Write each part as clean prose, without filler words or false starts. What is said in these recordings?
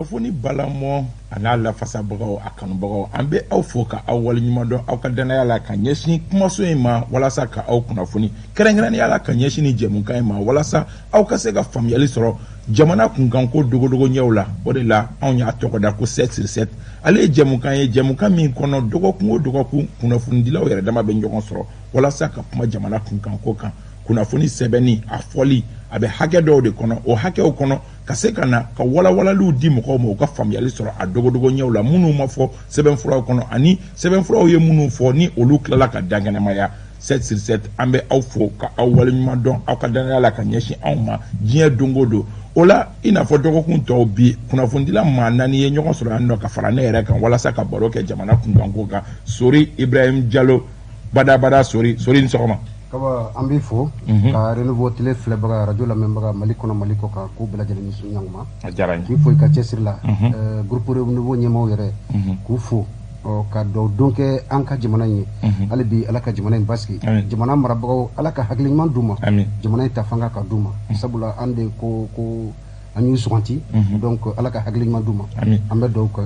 Kunnafoni balamɔ a n'a lafasabagaw, a kanubagaw, an bɛ aw fo ka aw waleɲuman dɔn aw ka danaya la ka ɲɛsin kumaso in ma, walasa ka aw kunnafoni, kɛrɛnkɛrɛnnenya la ka ɲɛsin ni jɛmukan in ma, walasa aw ka se ka faamuyali sɔrɔ jamana kunkanko dogodogo ɲɛw la. O de la anw y'a tɔgɔ da ko 7 sur 7. Ale ye jɛmukan ye, jɛmukan min kɔnɔ, dɔgɔkun o dɔgɔkun, kunnafonidilaw yɛrɛ dama bɛ ɲɔgɔn sɔrɔ walasa ka kuma jamana kunkanko kan. Kunnafoni sɛbɛnni, a fɔli, a bɛ hakɛ dɔw de kɔnɔ. O hakɛw kɔnɔ, ka se ka na ka walawalaliw di mɔgɔw ma, u ka faamuyali sɔrɔ a dogodogo ɲɛw la, minnu ma fɔ sɛbɛnfuraw kɔnɔ, ani sɛbɛnfuraw ye minnu fɔ ni olu tilala ka dankɛnɛmaya. 7 sur 7, an bɛ aw fo ka aw waleɲuman dɔn aw ka danaya la ka ɲɛsin anw ma diɲɛ don o don. O la, i n'a fɔ dɔgɔkun tɔw, bi kunnafonidila maa naani ye ɲɔgɔn sɔrɔ yan nɔ ka fara ne yɛrɛ kan, walasa ka baro kɛ jamana kunkanko kan. Sori Ibrahim Jalo, badabada Sori. Sori, ni sɔgɔma. Kaba, an b'i fo ka Renouveau Télé filɛbaga, radio lamɛnbaga, Mali kɔnɔ, Mali kɔ kan, k'u bɛɛ lajɛlen ni ɲɔgɔn. A diyara n ye. K'i fo i ka cɛsiri la. Groupe Renouveau ɲɛmaaw yɛrɛ, k'u fo ɔ, ka dugawu don kɛ an ka jamana in ye. Hali bi, Ala ka jamana in basigi. Jamana marabagaw, Ala ka hakili ɲuman d'u ma. Jamana in ta fanga ka d'u ma, sabula an de ko ko an y'u suganti. Donc Ala ka hakili ɲuman d'u ma. An bɛ dugawu kɛ.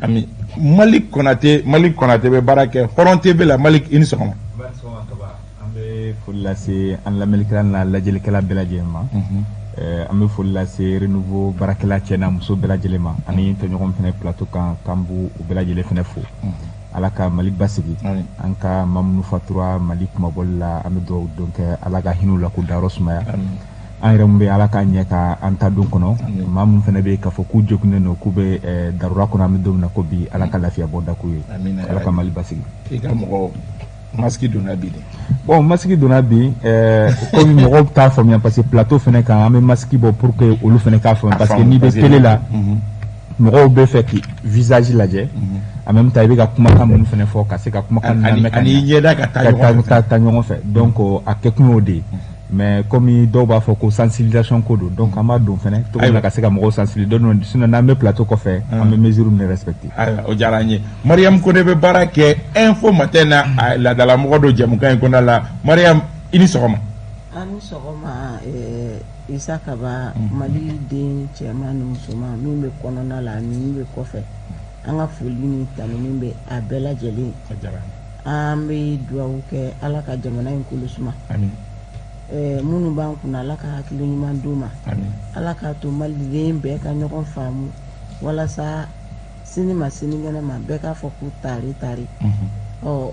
Ami. Malik Konate, Malik Konate bɛ baara kɛ Hɔrɔn TV la. Malik, i ni sɔgɔma. An bɛ foli lase an lamɛnnikɛla n'a lajɛlikɛla bɛɛ lajɛlen ma. An bɛ foli lase Renouveau baarakɛla cɛ n'a muso bɛɛ lajɛlen ma, ani tɔɲɔgɔn fana plateau kan, k'an b'u bɛɛ lajɛlen fana fo. Ala ka Mali basigi. An ka maa minnu fatura Mali kumabɔli la, an bɛ dugawu don kɛ, Ala ka hinɛ u la, k'u dayɔrɔ sumaya. An yɛrɛ mun bɛ, Ala k'a ɲɛ ka an ta don kɔnɔ. Maa mun fana bɛ yen k'a fɔ k'u joginnen don, k'u bɛ darura kɔnɔ, an bɛ don min na ko bi, Ala ka lafiya bɔ da k'u ye. Ala ka Mali basigi. I ka mɔgɔw, masque donna bi de. Bon, masque donna bi komi mɔgɔw t'a faamuya, parce que plateau fana kan, an bɛ masque bɔ pour que olu fana k'a faamuya, parce que n'i bɛ télé la, mɔgɔw bɛ fɛ k'i visage lajɛ, en même temps i bɛ ka kumakan minnu fana fɔ, ka se ka kumakan lamɛn ka ani ɲɛda ka taa ɲɔgɔn fɛ, taa ɲɔgɔn fɛ. Donc a kɛkun y'o de ye. Mais comme dɔw b'a fɔ ko sensibilisation ko don, donc an b'a don fɛnɛ cogo min na ka se ka mɔgɔw sensibiliser. Donc sinon, n'an bɛ plateau kɔfɛ, an bɛ mesure minnu respecter. Ayiwa, o diyara an ye. Mariam Kone bɛ baara kɛ Info Matin na, a laadalamɔgɔ don jɛmukan in kɔnɔna la. Mariam, i ni sɔgɔma. An ni sɔgɔma, Isa Kaba. Mali den cɛman ni musoman min bɛ kɔnɔna la ani min bɛ kɔfɛ, an ka foli ni tanuni bɛ a bɛɛ lajɛlen. An bɛ dugawu kɛ, Ala ka jamana in kolo suma. Minnu b'an kunna, Ala ka hakili ɲuman d'u ma. Ala k'a to maliden bɛɛ ka ɲɔgɔn faamu, walasa sini ma sinikɛnɛ ma, bɛɛ k'a fɔ ko tari tari. Ɔ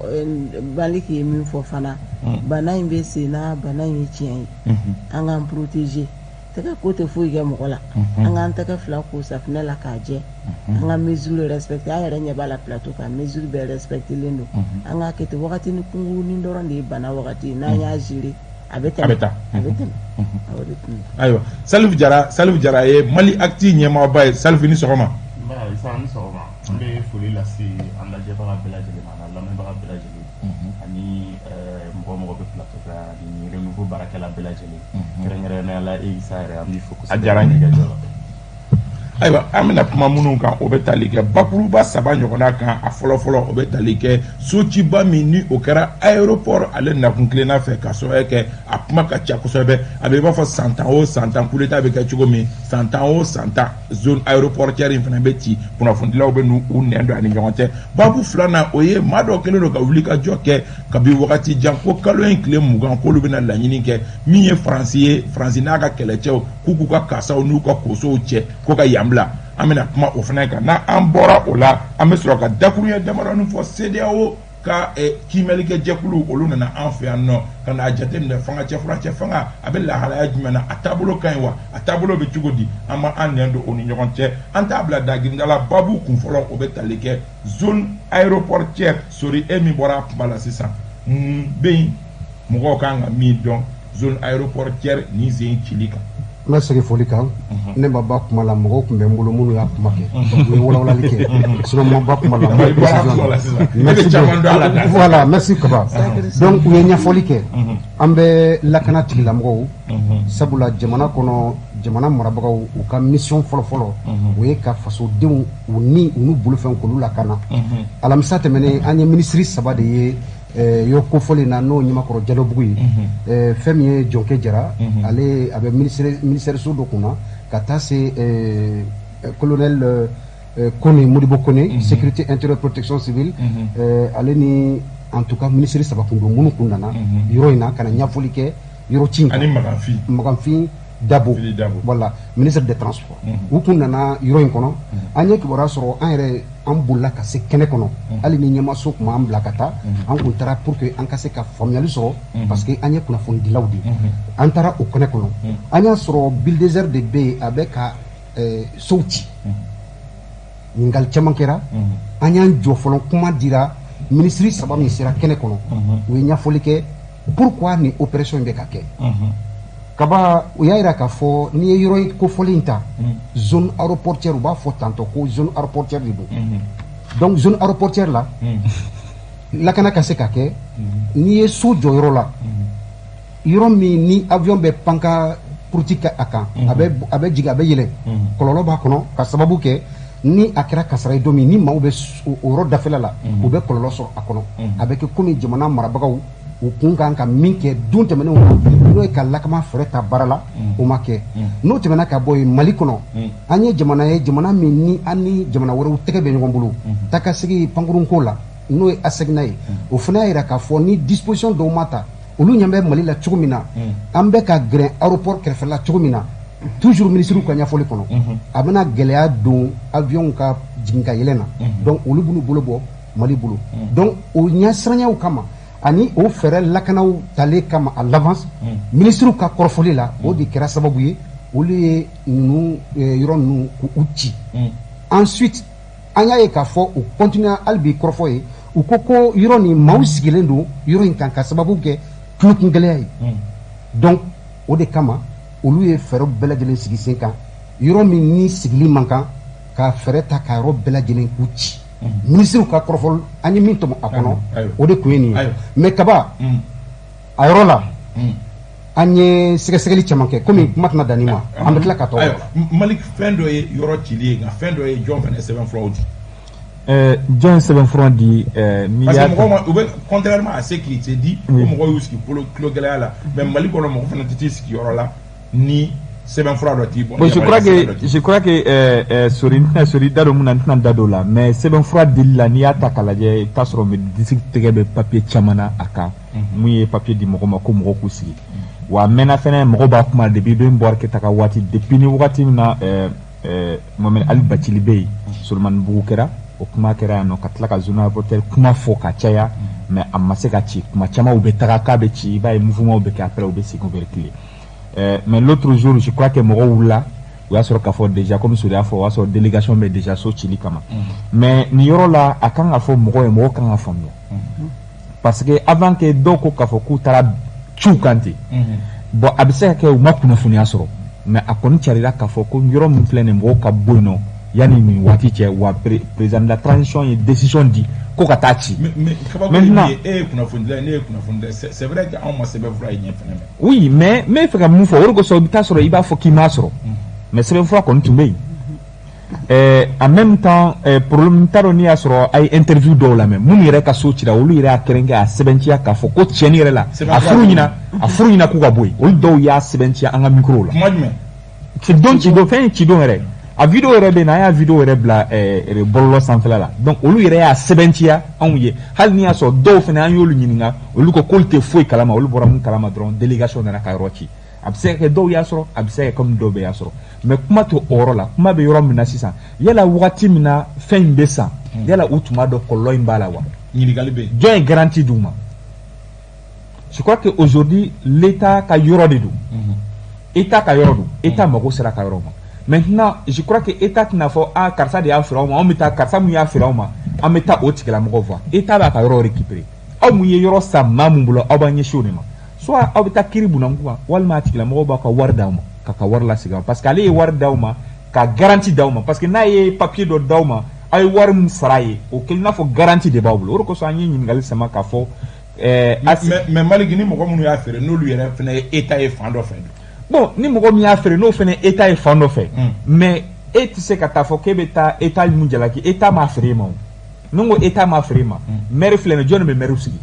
Maliki ye min fɔ fana, bana in bɛ sen na, bana in ye tiɲɛ ye. An k'an protéger. Tɛgɛ ko tɛ foyi kɛ mɔgɔ la. An k'an tɛgɛ fila ko safunɛ la k'a jɛ. An ka mesure respecter. An yɛrɛ ɲɛ b'a la plateau kan, mesure bɛɛ respectelen don. An k'a kɛ ten. Wagati ni kunkurunin dɔrɔn de ye bana wagati ye. N'an y'a gérer, a bɛ tɛmɛ. A bɛ taa. A bɛ tɛmɛ, o de tun. Ayiwa, Salif Jara, Salif Jara ye Mali Actu ɲɛmaaba ye. Salif, ni sɔgɔma. Nba Isa, ni sɔgɔma. An bɛ foli lase an lajɛbaga bɛɛ lajɛlen ma, an lamɛnbaga bɛɛ lajɛlen, ani mɔgɔ mɔgɔ bɛ plateau kan, ani Renouveau baarakɛla bɛɛ lajɛlen, kɛrɛnkɛrɛnnenya la e Isa yɛrɛ, an b'i fo kosɛbɛ. A diyara n ye. Ayiwa, an bɛna kuma minnu kan, o bɛ tali kɛ bakuruba saba ɲɔgɔnna kan. A fɔlɔfɔlɔ, o bɛ tali kɛ sociba min ni o kɛra aéroport ale nakun tilenna fɛ, ka sababu kɛ a kuma ka ca kosɛbɛ. A bɛ i b'a fɔ san 10 o san 10, coup d'état bɛ kɛ cogo min, san 10 o san 10, zone aéroportuaire in fana bɛ ci, kunnafonidilaw bɛ n'u u nɛn don a ni ɲɔgɔn cɛ. Babu filanan, o ye maa dɔ kɛlen don ka wuli ka jɔ kɛ kabi wagati jan, ko kalo in tile 20, k'olu bɛna laɲini kɛ min ye Faransi ye, Faransi n'a ka kɛlɛcɛw, k'u k'u ka kasaw n'u ka kosow cɛ ko ka yan bila. An bɛna kuma o fana kan. N'an bɔra o la, an bɛ sɔrɔ ka dakuruɲɛ damadɔni fɔ. CEDEAO ka kiimɛlikɛ jɛkulu, olu nana an fɛ yan nɔ ka n'a jateminɛ fanga cɛ furancɛ fanga a bɛ lahalaya jumɛn na, a taabolo ka ɲi wa, a taabolo bɛ cogo di? An ma an nɛn don o ni ɲɔgɔn cɛ. An t'a bila dagirinda la. Babu kun fɔlɔ, o bɛ tali kɛ zone aéroportuaire. Sori, e min bɔra a kuma la sisan, mun bɛ yen mɔgɔw kan ka min dɔn zone aéroportuaire nin sen cili kan? N bɛ segin foli kan. Ne ma ba kuma la, mɔgɔw tun bɛ n bolo minnu y'a kuma kɛ, u ye walawalali kɛ, sinon ma ba kuma la. Merci. Voilà, merci Kaba. Donc u ye ɲɛfɔli kɛ. An bɛ lakana tigilamɔgɔw, sabula jamana kɔnɔ, jamana marabagaw, u ka mission fɔlɔfɔlɔ, o ye ka fasodenw u ni u n'u bolofɛnw k'olu lakana. Alamisa tɛmɛnen, an ye minisiri saba de ye yɔrɔ kofɔlen na, n'o Ɲamakɔrɔ Jalobugu ye, fɛn min ye Jɔnkɛ Jara, ale a bɛ ministère so dɔ kunna ka taa se colonel Kone, Modibo Kone, sécurité intérieure protection civile, ale ni en tout cas ministre saba kun don minnu kun nana yɔrɔ in na ka na ɲɛfɔli kɛ yɔrɔ ci in kan. Ani Maganfin Dabo, voilà, ministre des transports. U kun nana yɔrɔ in kɔnɔ, an ye kibaruya sɔrɔ, an yɛrɛ an bolila ka se kɛnɛ kɔnɔ, hali ni ɲɛmaso tun b'an bila ka taa, an kun taara pour que an ka se ka faamuyali sɔrɔ, parce que an ye kunnafonidilaw de ye. An taara o kɛnɛ kɔnɔ, an y'a sɔrɔ bulldozer de bɛ yen, a bɛ ka sow ci. Ɲininkali caman kɛra, an y'an jɔ fɔlɔ, kuma dira ministre saba min sera kɛnɛ kɔnɔ, u ye ɲɛfɔli kɛ pourquoi nin opération in bɛ ka kɛ. Kaba, u y'a jira k'a fɔ n'i ye yɔrɔ kofɔlen in ta, zone aéroportière, u b'a fɔ tantôt ko zone aéroportière de don. Donc zone aéroportière la, lakana ka se ka kɛ, n'i ye so jɔ yɔrɔ la, yɔrɔ min ni avion bɛ pan ka puruti a kan, a bɛ jigin, a bɛ yɛlɛ, kɔlɔlɔ b'a kɔnɔ, ka sababu kɛ ni a kɛra kasara ye don min, ni maaw bɛ o yɔrɔ dafɛla la, u bɛ kɔlɔlɔ sɔrɔ a kɔnɔ. A bɛ kɛ komi jamana marabagaw u kun kan ka min kɛ don tɛmɛnenw na, n'o ye ka lakana fɛɛrɛ ta baara la, o ma kɛ. N'o tɛmɛna ka bɔ yen, Mali kɔnɔ, an ye jamana ye, jamana min ni an ni jamana wɛrɛw tɛgɛ bɛ ɲɔgɔn bolo taa ka segi pankurunko la, n'o ye ASECNA ye. O fana y'a jira k'a fɔ ni disposition dɔw ma ta, olu ɲɛ bɛ Mali la cogo min na, an bɛ ka gɛrɛn aéroport kɛrɛfɛla cogo min na, toujours ministre ka ɲɛfɔli kɔnɔ, a bɛna gɛlɛya don avion ka jigin ka yɛlɛ na. Donc olu b'u bolo bɔ Mali bolo. Donc o ɲɛsiranyaw kama ani o fɛɛrɛ lakanaw talen kama à l'avance, ministre ka kɔrɔfɔli la, o de kɛra sababu ye olu ye ninnu yɔrɔ ninnu k'u ci. Ensuite an y'a ye k'a fɔ u continue hali bi kɔrɔfɔ ye, u ko ko yɔrɔ nin maaw sigilen don yɔrɔ in kan ka sababu kɛ tulokun gɛlɛya ye. Donc o de kama olu ye fɛɛrɛ bɛɛ lajɛlen sigi sen kan, yɔrɔ min ni sigili man kan, ka fɛɛrɛ ta ka yɔrɔ bɛɛ lajɛlen k'u ci. Ministre ka kɔrɔfɔ an ye min tɔmɔ a kɔnɔ, o de tun ye nin ye. Mais Kaba, a yɔrɔ la an ye sɛgɛsɛgɛli caman kɛ, komi kuma tɛna dan nin ma, an bɛ tila ka tɔ. Mali, fɛn dɔ ye yɔrɔ cili ye, nka fɛn dɔ ye jɔn fana sɛbɛn furaw di? Jɔn ye sɛbɛn fura di? Parce que mɔgɔw ma, u bɛ, contrairement à ce qui s'est dit, ko mɔgɔw y'u sigi tulo gɛlɛya la, mais Mali kɔnɔ mɔgɔ fana tɛ t'i sigi yɔrɔ la ni sɛbɛn fura dɔ t'i bɔ. Bon, je crois que Sori, n tɛna Sori da don mun na, n tɛna da don o la, mais sɛbɛn fura dili la, n'i y'a ta k'a lajɛ, i bɛ taa sɔrɔ district tɛgɛ bɛ papier caman na a kan, mun ye papier di mɔgɔ ma ko mɔgɔw k'u sigi. Wa a mɛnna fɛnɛ, mɔgɔw b'a kuma depuis Ben Bouarké ta ka waati, depuis ni wagati min na Mohamed Ali Bacili bɛ yen, Solomani Bugu kɛra, o kuma kɛra yan nɔ, ka tila ka zone aéroportuaire kuma fɔ ka caya, mais a ma se ka ci. Kuma caman u bɛ taga k'a bɛ ci, i b'a ye mouvement bɛ kɛ, après u bɛ segin, u bɛ reculer. Mais l'autre jour, je crois que mɔgɔw wulila, o y'a sɔrɔ k'a fɔ déjà, comme Sori y'a fɔ, o y'a sɔrɔ délégation bɛ déjà so cili kama. Mais nin yɔrɔ la, a kan ka fɔ mɔgɔw ye, mɔgɔw kan ka faamuya, parce que avant que dɔw ko k'a fɔ k'u taara ciw kan ten, bon, a bɛ se ka kɛ u ma kunnafoniya sɔrɔ, mais a kɔni carila k'a fɔ ko yɔrɔ min filɛ nin, mɔgɔw ka bɔ yen nɔ yanni nin waati cɛ, wa président de la transition ye décision di ko ka taa ci. Mais kabako ye min ye, e ye kunnafonidila ye, ne ye kunnafonidila ye, c'est vrai que anw ma sɛbɛn fura ye ɲɛ fɛnɛ mɛ. Oui, mais n bɛ fɛ ka mun fɔ, o de kosɔn i bɛ taa sɔrɔ i b'a fɔ k'i m'a sɔrɔ, mais sɛbɛn fura kɔni tun bɛ yen. En même temps, problème, n t'a dɔn n'i y'a sɔrɔ a ye interview dɔw lamɛn, minnu yɛrɛ ka so cira, olu yɛrɛ y'a kɛrɛnkɛ a sɛbɛntiya k'a fɔ ko tiɲɛni yɛrɛ la, a furu ɲina k'u ka bɔ yen, olu dɔw y'a sɛbɛntiya an ka micro la. Kuma jumɛn? Cidon cidon fɛn ye cidon yɛrɛ, a vidéo yɛrɛ bɛ yen, an y'a vidéo yɛrɛ bila bɔlɔlɔ sanfɛla la. Donc olu yɛrɛ y'a sɛbɛntiya anw ye, hali n'i y'a sɔrɔ dɔw fana, an y'olu ɲininka, olu ko k'olu tɛ foyi kalama, olu bɔra mun kalama dɔrɔn, délégation nana ka yɔrɔ ci. A bɛ se ka kɛ dɔw y'a sɔrɔ, a bɛ se ka kɛ comme dɔw bɛɛ y'a sɔrɔ, mais kuma tɛ o yɔrɔ la. Kuma bɛ yɔrɔ min na sisan, yala wagati min na fɛn in bɛ san, yala u tun b'a dɔn kɔlɔlɔ in b'a la wa? Ɲininkali bɛ yen. Jɔn ye garantie d'u ma? Je crois que aujourd'hui, l'État ka yɔrɔ de don, État ka yɔrɔ don, État mago sera ka yɔrɔ ma. Maintenant, je crois que État tɛna fɔ ah, karisa de y'a feere aw ma, anw bɛ taa karisa mun y'a feere aw ma, an bɛ taa o tigilamɔgɔw faga. État b'a ka yɔrɔ récupérer. Aw mun ye yɔrɔ san maa mun bolo, aw b'an ɲɛsin o de ma, soit aw bɛ taa kiiri bunakun kan, walima a tigilamɔgɔw b'aw ka wari d'aw ma ka wari lasegin aw, parce que ale ye wari d'aw ma ka garantie d'aw ma, parce que n'a ye papier dɔ d'aw ma, aw ye wari min sara ye, o kɛlen n'a fɔ garantie de b'aw bolo. O de kosɔn an ye ɲininkali sama k'a fɔ. Mais Maliki, ni mɔgɔ minnu y'a feere, n'olu yɛrɛ fana ye État ye fan dɔ fɛ. Bon, ni mɔgɔ min y'a feere, n'o fana État ye fan dɔ fɛ, mais e tɛ se ka taa fɔ k'e bɛ taa État mun jalaki, État m'a feere e ma. O ni n ko État m'a feere e ma, maire filɛ nin ye, jɔn de bɛ maire sigi?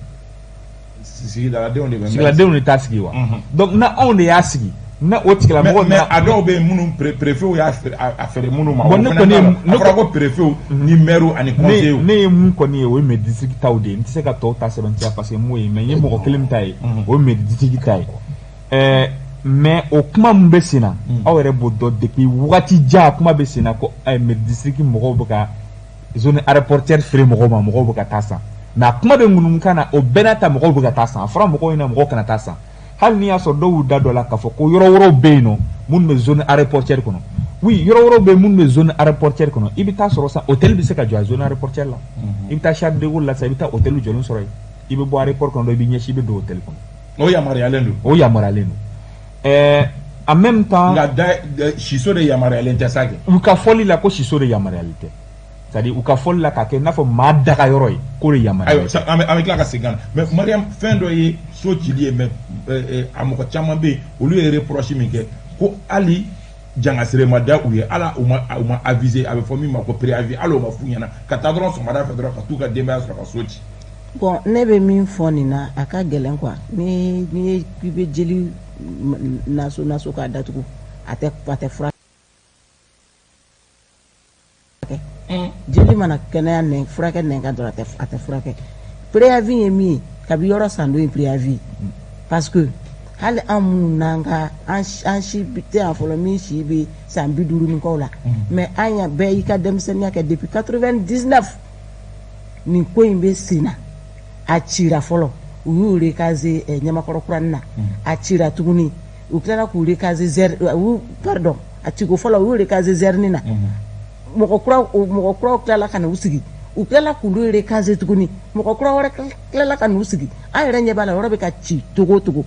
Sigidadenw de bɛ. Sigidadenw de t'a sigi wa? Donc na anw de y'a sigi. Na o tigilamɔgɔ mais a dɔw bɛ yen minnu préfet y'a feere minnu ma. Bon, ne kɔni a fɔra ko préfet ni maire ani conseiller. Ne ye mun kɔni ye, o ye mairie district taw de ye. N tɛ se ka tɔw ta sɛbɛntiya parce que m'o ye, mais n ye mɔgɔ kelen min ta ye, o ye mairie district ta ye. Mais o kuma min bɛ sen na, aw yɛrɛ b'o dɔn, depuis wagati jan kuma bɛ sen na ko mairie district mɔgɔw bɛ ka zone aéroportuaire feere mɔgɔw ma, mɔgɔw bɛ ka taa san. Mais a kuma bɛ ŋunuŋunukan na, o bɛɛ n'a ta mɔgɔw bɛ ka taa san. A fɔra mɔgɔw ɲɛna mɔgɔw kana taa san, hali n'i y'a sɔrɔ dɔw y'u da dɔ la k'a fɔ ko yɔrɔ wɛrɛw bɛ yen nɔ minnu bɛ zone aéroportuaire kɔnɔ. Oui, yɔrɔ wɛrɛw bɛ yen minnu bɛ zone aéroportuaire kɔnɔ. I bɛ taa sɔrɔ sa, hôtel bɛ se ka jɔ a zone aéroportuaire la. I bɛ taa Charles de Gaulle la sisan, i bɛ taa hôtel jɔlen sɔrɔ yen. I bɛ bɔ aéroport kɔnɔ, i bɛ ɲɛsin, i bɛ don hôtel kɔnɔ. O yamaruyalen don. O yamaruyalen don. En même temps. Nka da siso de yamaruyalen tɛ sa kɛ. U ka fɔli la ko siso de yamaruyalen tɛ, c'est à dire u ka fɔli la k'a kɛ i n'a fɔ maa daga yɔrɔ ye, k'o de yamaruyalen tɛ. Ayiwa, an bɛ tila ka segin ka na, mais Mariam, fɛn dɔ ye so cili ye, mais a mɔgɔ caman bɛ yen, olu ye reproche min kɛ ko hali jangasere ma da u ye, ala u ma aviser, a bɛ fɔ min ma ko préavis, hali o ma f'u ɲɛna, ka taa dɔrɔn sɔgɔmada fɛ dɔrɔn ka t'u ka denbaya sɔrɔ ka so ci. Bon, ne bɛ min fɔ nin na, a ka gɛlɛn quoi. Ni ye k'i bɛ jeli naso naso k'a datugu, a tɛ furakɛ. Jeli mana kɛnɛya nɛn furakɛ nɛn ka dɔrɔn, a tɛ furakɛ. Préavis ye min ye, kabi yɔrɔ san don ye préavis, parce que hali an minnu n'an ka an si tɛ yan fɔlɔ, min si bɛ san 50 ni kɔ la, mais an ya bɛɛ y'i ka denmisɛnninya kɛ depuis 99 nin ko in bɛ sen na. A cira fɔlɔ, u y'u recaser Ɲamakɔrɔ kuranin na, a cira tuguni, u tilala k'u recaser, pardon, a ciko fɔlɔ, u y'u recaser Zɛrini na. Mɔgɔ kuraw tilala ka n'u sigi, u tilala k'olu recaser tuguni, mɔgɔ kura wɛrɛ tilala ka n'u sigi. An yɛrɛ ɲɛ b'a la, yɔrɔ bɛ ka ci togo o togo.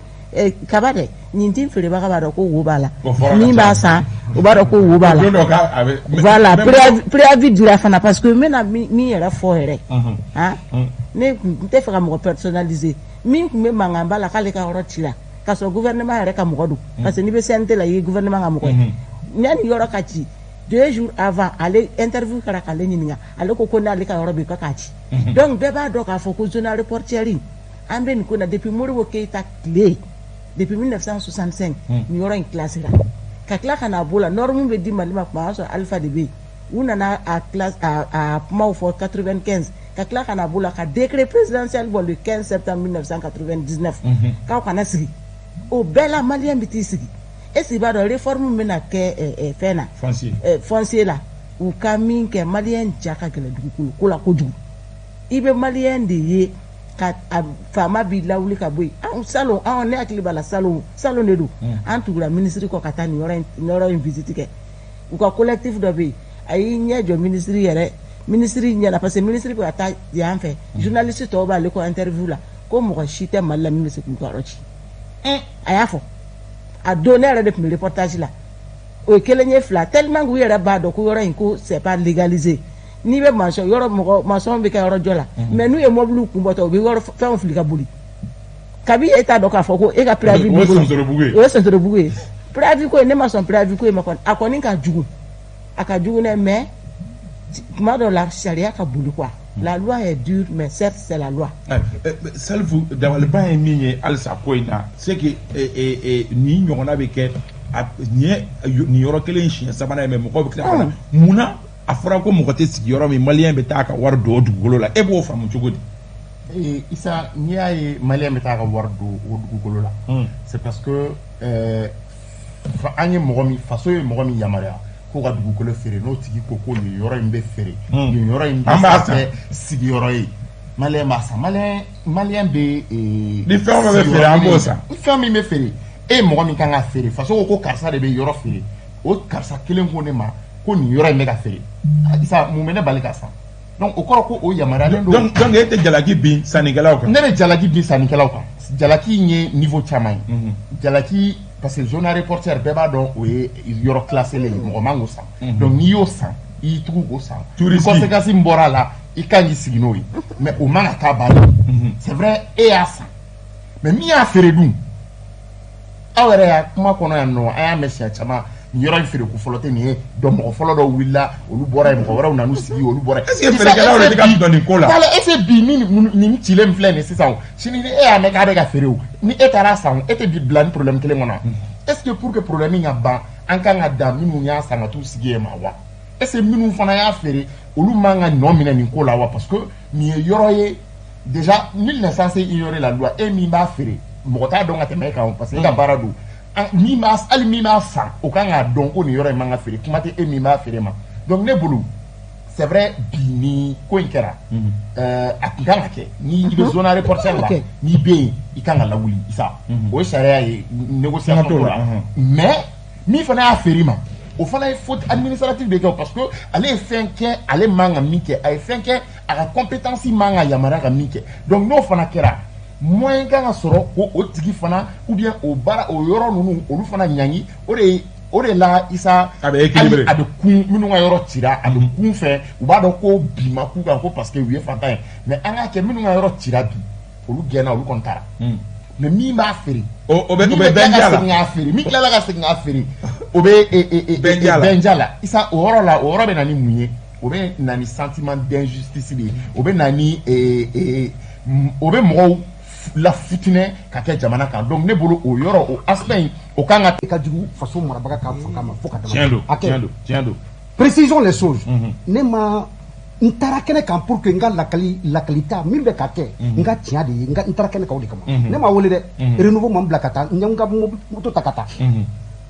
Kaba dɛ, nin tin feerebaga b'a dɔn ko wo b'a la, min b'a san o b'a dɔn ko wo b'a la. Voilà, préavis dira fana, parce que n bɛna min yɛrɛ fɔ yɛrɛ, han, ne n tɛ fɛ ka mɔgɔ personnaliser. Min tun bɛ mankanba la k'ale ka yɔrɔ cira, k'a sɔrɔ gouvernement yɛrɛ ka mɔgɔ don, parce que n'i bɛ CNT la, i ye gouvernement ka mɔgɔ ye. Yanni yɔrɔ ka ci, 2 jours avant, ale interview kɛra k'ale ɲininka, ale ko ko n'ale ka yɔrɔ bɛ yen k'a ci. Donc bɛɛ b'a dɔn k'a fɔ ko zone aéroportuaire, an bɛ nin ko na depuis Modibo Keyita tile, depuis 1965 nin yɔrɔ in classé la. Ka tila ka n'a bɔ la, norme bɛ di Mali ma tuma o y'a sɔrɔ Alpha de bɛ yen. U nana a classe a kumaw fɔ 95, ka tila ka n'a bɔ la ka décret présidentiel bɔ le 15 septembre 1999 k'aw kana sigi. O bɛɛ la maliyɛn bɛ t'i sigi. Est ce que i b'a dɔn réforme min bɛna kɛ fɛn na, foncier la, u ka min kɛ, maliyɛn ja ka gɛlɛn dugukolo ko la kojugu. I bɛ maliyɛn de ye ka faama b'i lawuli ka bɔ yen. Anw salon, anw ne hakili b'a la, salon de don. An tugura minisiri kɔ ka taa nin yɔrɔ in visite kɛ. U ka collectif dɔ bɛ yen, a y'i ɲɛ jɔ minisiri yɛrɛ, minisiri ɲɛna, parce que minisiri bɛ ka taa yan fɛ, journaliste tɔw b'ale kɔ interview la, ko mɔgɔ si tɛ Mali la min bɛ se k'u ka yɔrɔ ci. A y'a fɔ a don, ne yɛrɛ de tun bɛ reportage la. O ye kelen ye, fila, tellement k'u yɛrɛ b'a dɔn ko yɔrɔ in ko c'est pas légalisé. N'i bɛ maçon yɔrɔ, mɔgɔ maçon bɛ kɛ yɔrɔ jɔ la, mais n'u ye mɔbiliw kun bɔtɔ, u bɛ yɔrɔ fɛnw fili ka boli. Kabi e t'a dɔn k'a fɔ ko e ka préavis b'i bolo, o ye sonsorobugu ye. Préavis ko in, ne ma sɔn préavis ko in ma kɔni, a kɔni ka jugu, a ka jugu dɛ, mais tuma dɔw la sariya ka boli quoi. La loi est dure, mais certes c'est la loi. Salifu, dabaliban ye min ye halisa ko in na, c'est que nin ɲɔgɔnna bɛ kɛ, nin yɔrɔ kelen siɲɛ sabanan ye, mais mɔgɔw bɛ tila ka na mun na? A fɔra ko mɔgɔ tɛ sigi yɔrɔ min, maliyɛn bɛ taa ka wari don o dugukolo la, e b'o faamu cogo di? Isa, n'i y'a ye maliyɛn bɛ taa ka wari don o dugukolo la, c'est parce que an ye mɔgɔ min, faso ye mɔgɔ min yamaruya k'o ka dugukolo feere, n'o tigi ko ko nin yɔrɔ in bɛ feere, nin yɔrɔ in bɛ kɛ sigiyɔrɔ ye, maliyɛn b'a san. Maliyɛn bɛ ni fɛn o fɛn bɛ feere, an b'o san. Ni fɛn min bɛ feere, e ye mɔgɔ min kan ka feere, faso ko karisa de bɛ yɔrɔ feere, o karisa kelen ko ne ma ko nin yɔrɔ in bɛ ka feere, Isa, mun bɛ ne bali ka san? Donc o kɔrɔ ko o yamaruyalen don. Donc e tɛ jalaki bin sannikɛlaw kan? Ne bɛ jalaki bin sannikɛlaw kan. Jalaki in ye niveau caman ye. Jalaki, parce que zone aéroportuaire bɛɛ b'a dɔn o ye yɔrɔ classé ye, mɔgɔ man k'o san. Donc n'i y'o san, i y'i tugu k'o san, conséquence min bɔra a la, i kan k'i sigi n'o ye, mais o man ka taa baara. C'est vrai, e y'a san, mais min y'a feere dun, aw yɛrɛ y'a kuma kɔnɔ yan nɔ, an y'a mɛn siɲɛ caman, nin yɔrɔ in feere ko fɔlɔ tɛ nin ye. Donc mɔgɔ fɔlɔ dɔw wulila, olu bɔra yen, mɔgɔ wɛrɛw nan'u sigi, olu bɔra yen. Est ce que feerekɛlaw de bɛ ka dɔn nin ko la? Voilà, est ce que bi nin cilen min filɛ nin ye sisan, o sini ni e y'a mɛn k'a bɛ ka feere o, ni e taara san o, e tɛ bi bila ni problème kelen kɔnɔ. Est ce que pour que problème in ka ban, an kan ka dan minnu y'a san ka t'u sigi yen ma wa? Est ce que minnu fana y'a feere, olu man ka nɔ minɛ nin ko la wa? Parce que nin ye yɔrɔ ye déjà, nul n'est censé ignorer la loi. E min b'a feere, mɔgɔ t'a dɔn ka tɛmɛ e kan, parce que e ka baara don. Min b'a, hali min b'a san, o kan k'a dɔn ko nin yɔrɔ in man ka feere. Kuma tɛ e min b'a feere ma. Donc ne bolo, c'est vrai, bi ni ko in kɛra, a tun kan ka kɛ ni i bɛ zone aéroportuaire la, n'i bɛ yen, i kan ka lawuli sa, o ye sariya ye, négociation t'o la. Mais min fana y'a feere ma, o fana ye faute administrative de kɛ, parce que ale ye fɛn kɛ ale man ka min kɛ, a ye fɛn kɛ a ka compétence man ka yamaruya ka min kɛ. Donc n'o fana kɛra, moyen kan ka sɔrɔ ko o tigi fana ou bien o baara o yɔrɔ ninnu, olu fana ɲangi. O de la, Isa, a bɛ équilibré. A bɛ kun minnu ka yɔrɔ cira, a bɛ kun fɛ, u b'a dɔn ko bi ma k'u kan ko parce que u ye fantan ye. Mais an k'a kɛ, minnu ka yɔrɔ cira bi, olu gɛnna, olu kɔni taara. Mais min b'a feere, o bɛ bɛnja la. Min bɛ feere, min tilala ka segin k'a feere, o bɛ bɛnja la. Bɛnja la, Isa. O yɔrɔ la, o yɔrɔ bɛ na ni mun ye? O bɛ na ni sentiment d'injustice de ye. O bɛ na ni, o bɛ mɔgɔw la futinɛ ka kɛ jamana kan. Donc ne bolo, o yɔrɔ, o aspect in, o kan ka ka jugu faso marabaga ka fanga ma fo ka dama. Tiɲɛ don, tiɲɛ don, tiɲɛ don. Précisons les choses. Ne ma n taara kɛnɛ kan pour que n ka lakali lakalita min bɛ ka kɛ, n ka tiɲɛ de ye. N taara kɛnɛ kan o de kama. Ne ma wele dɛ, Renouveau ma n bila ka taa, n ye n ka moto ta ka taa.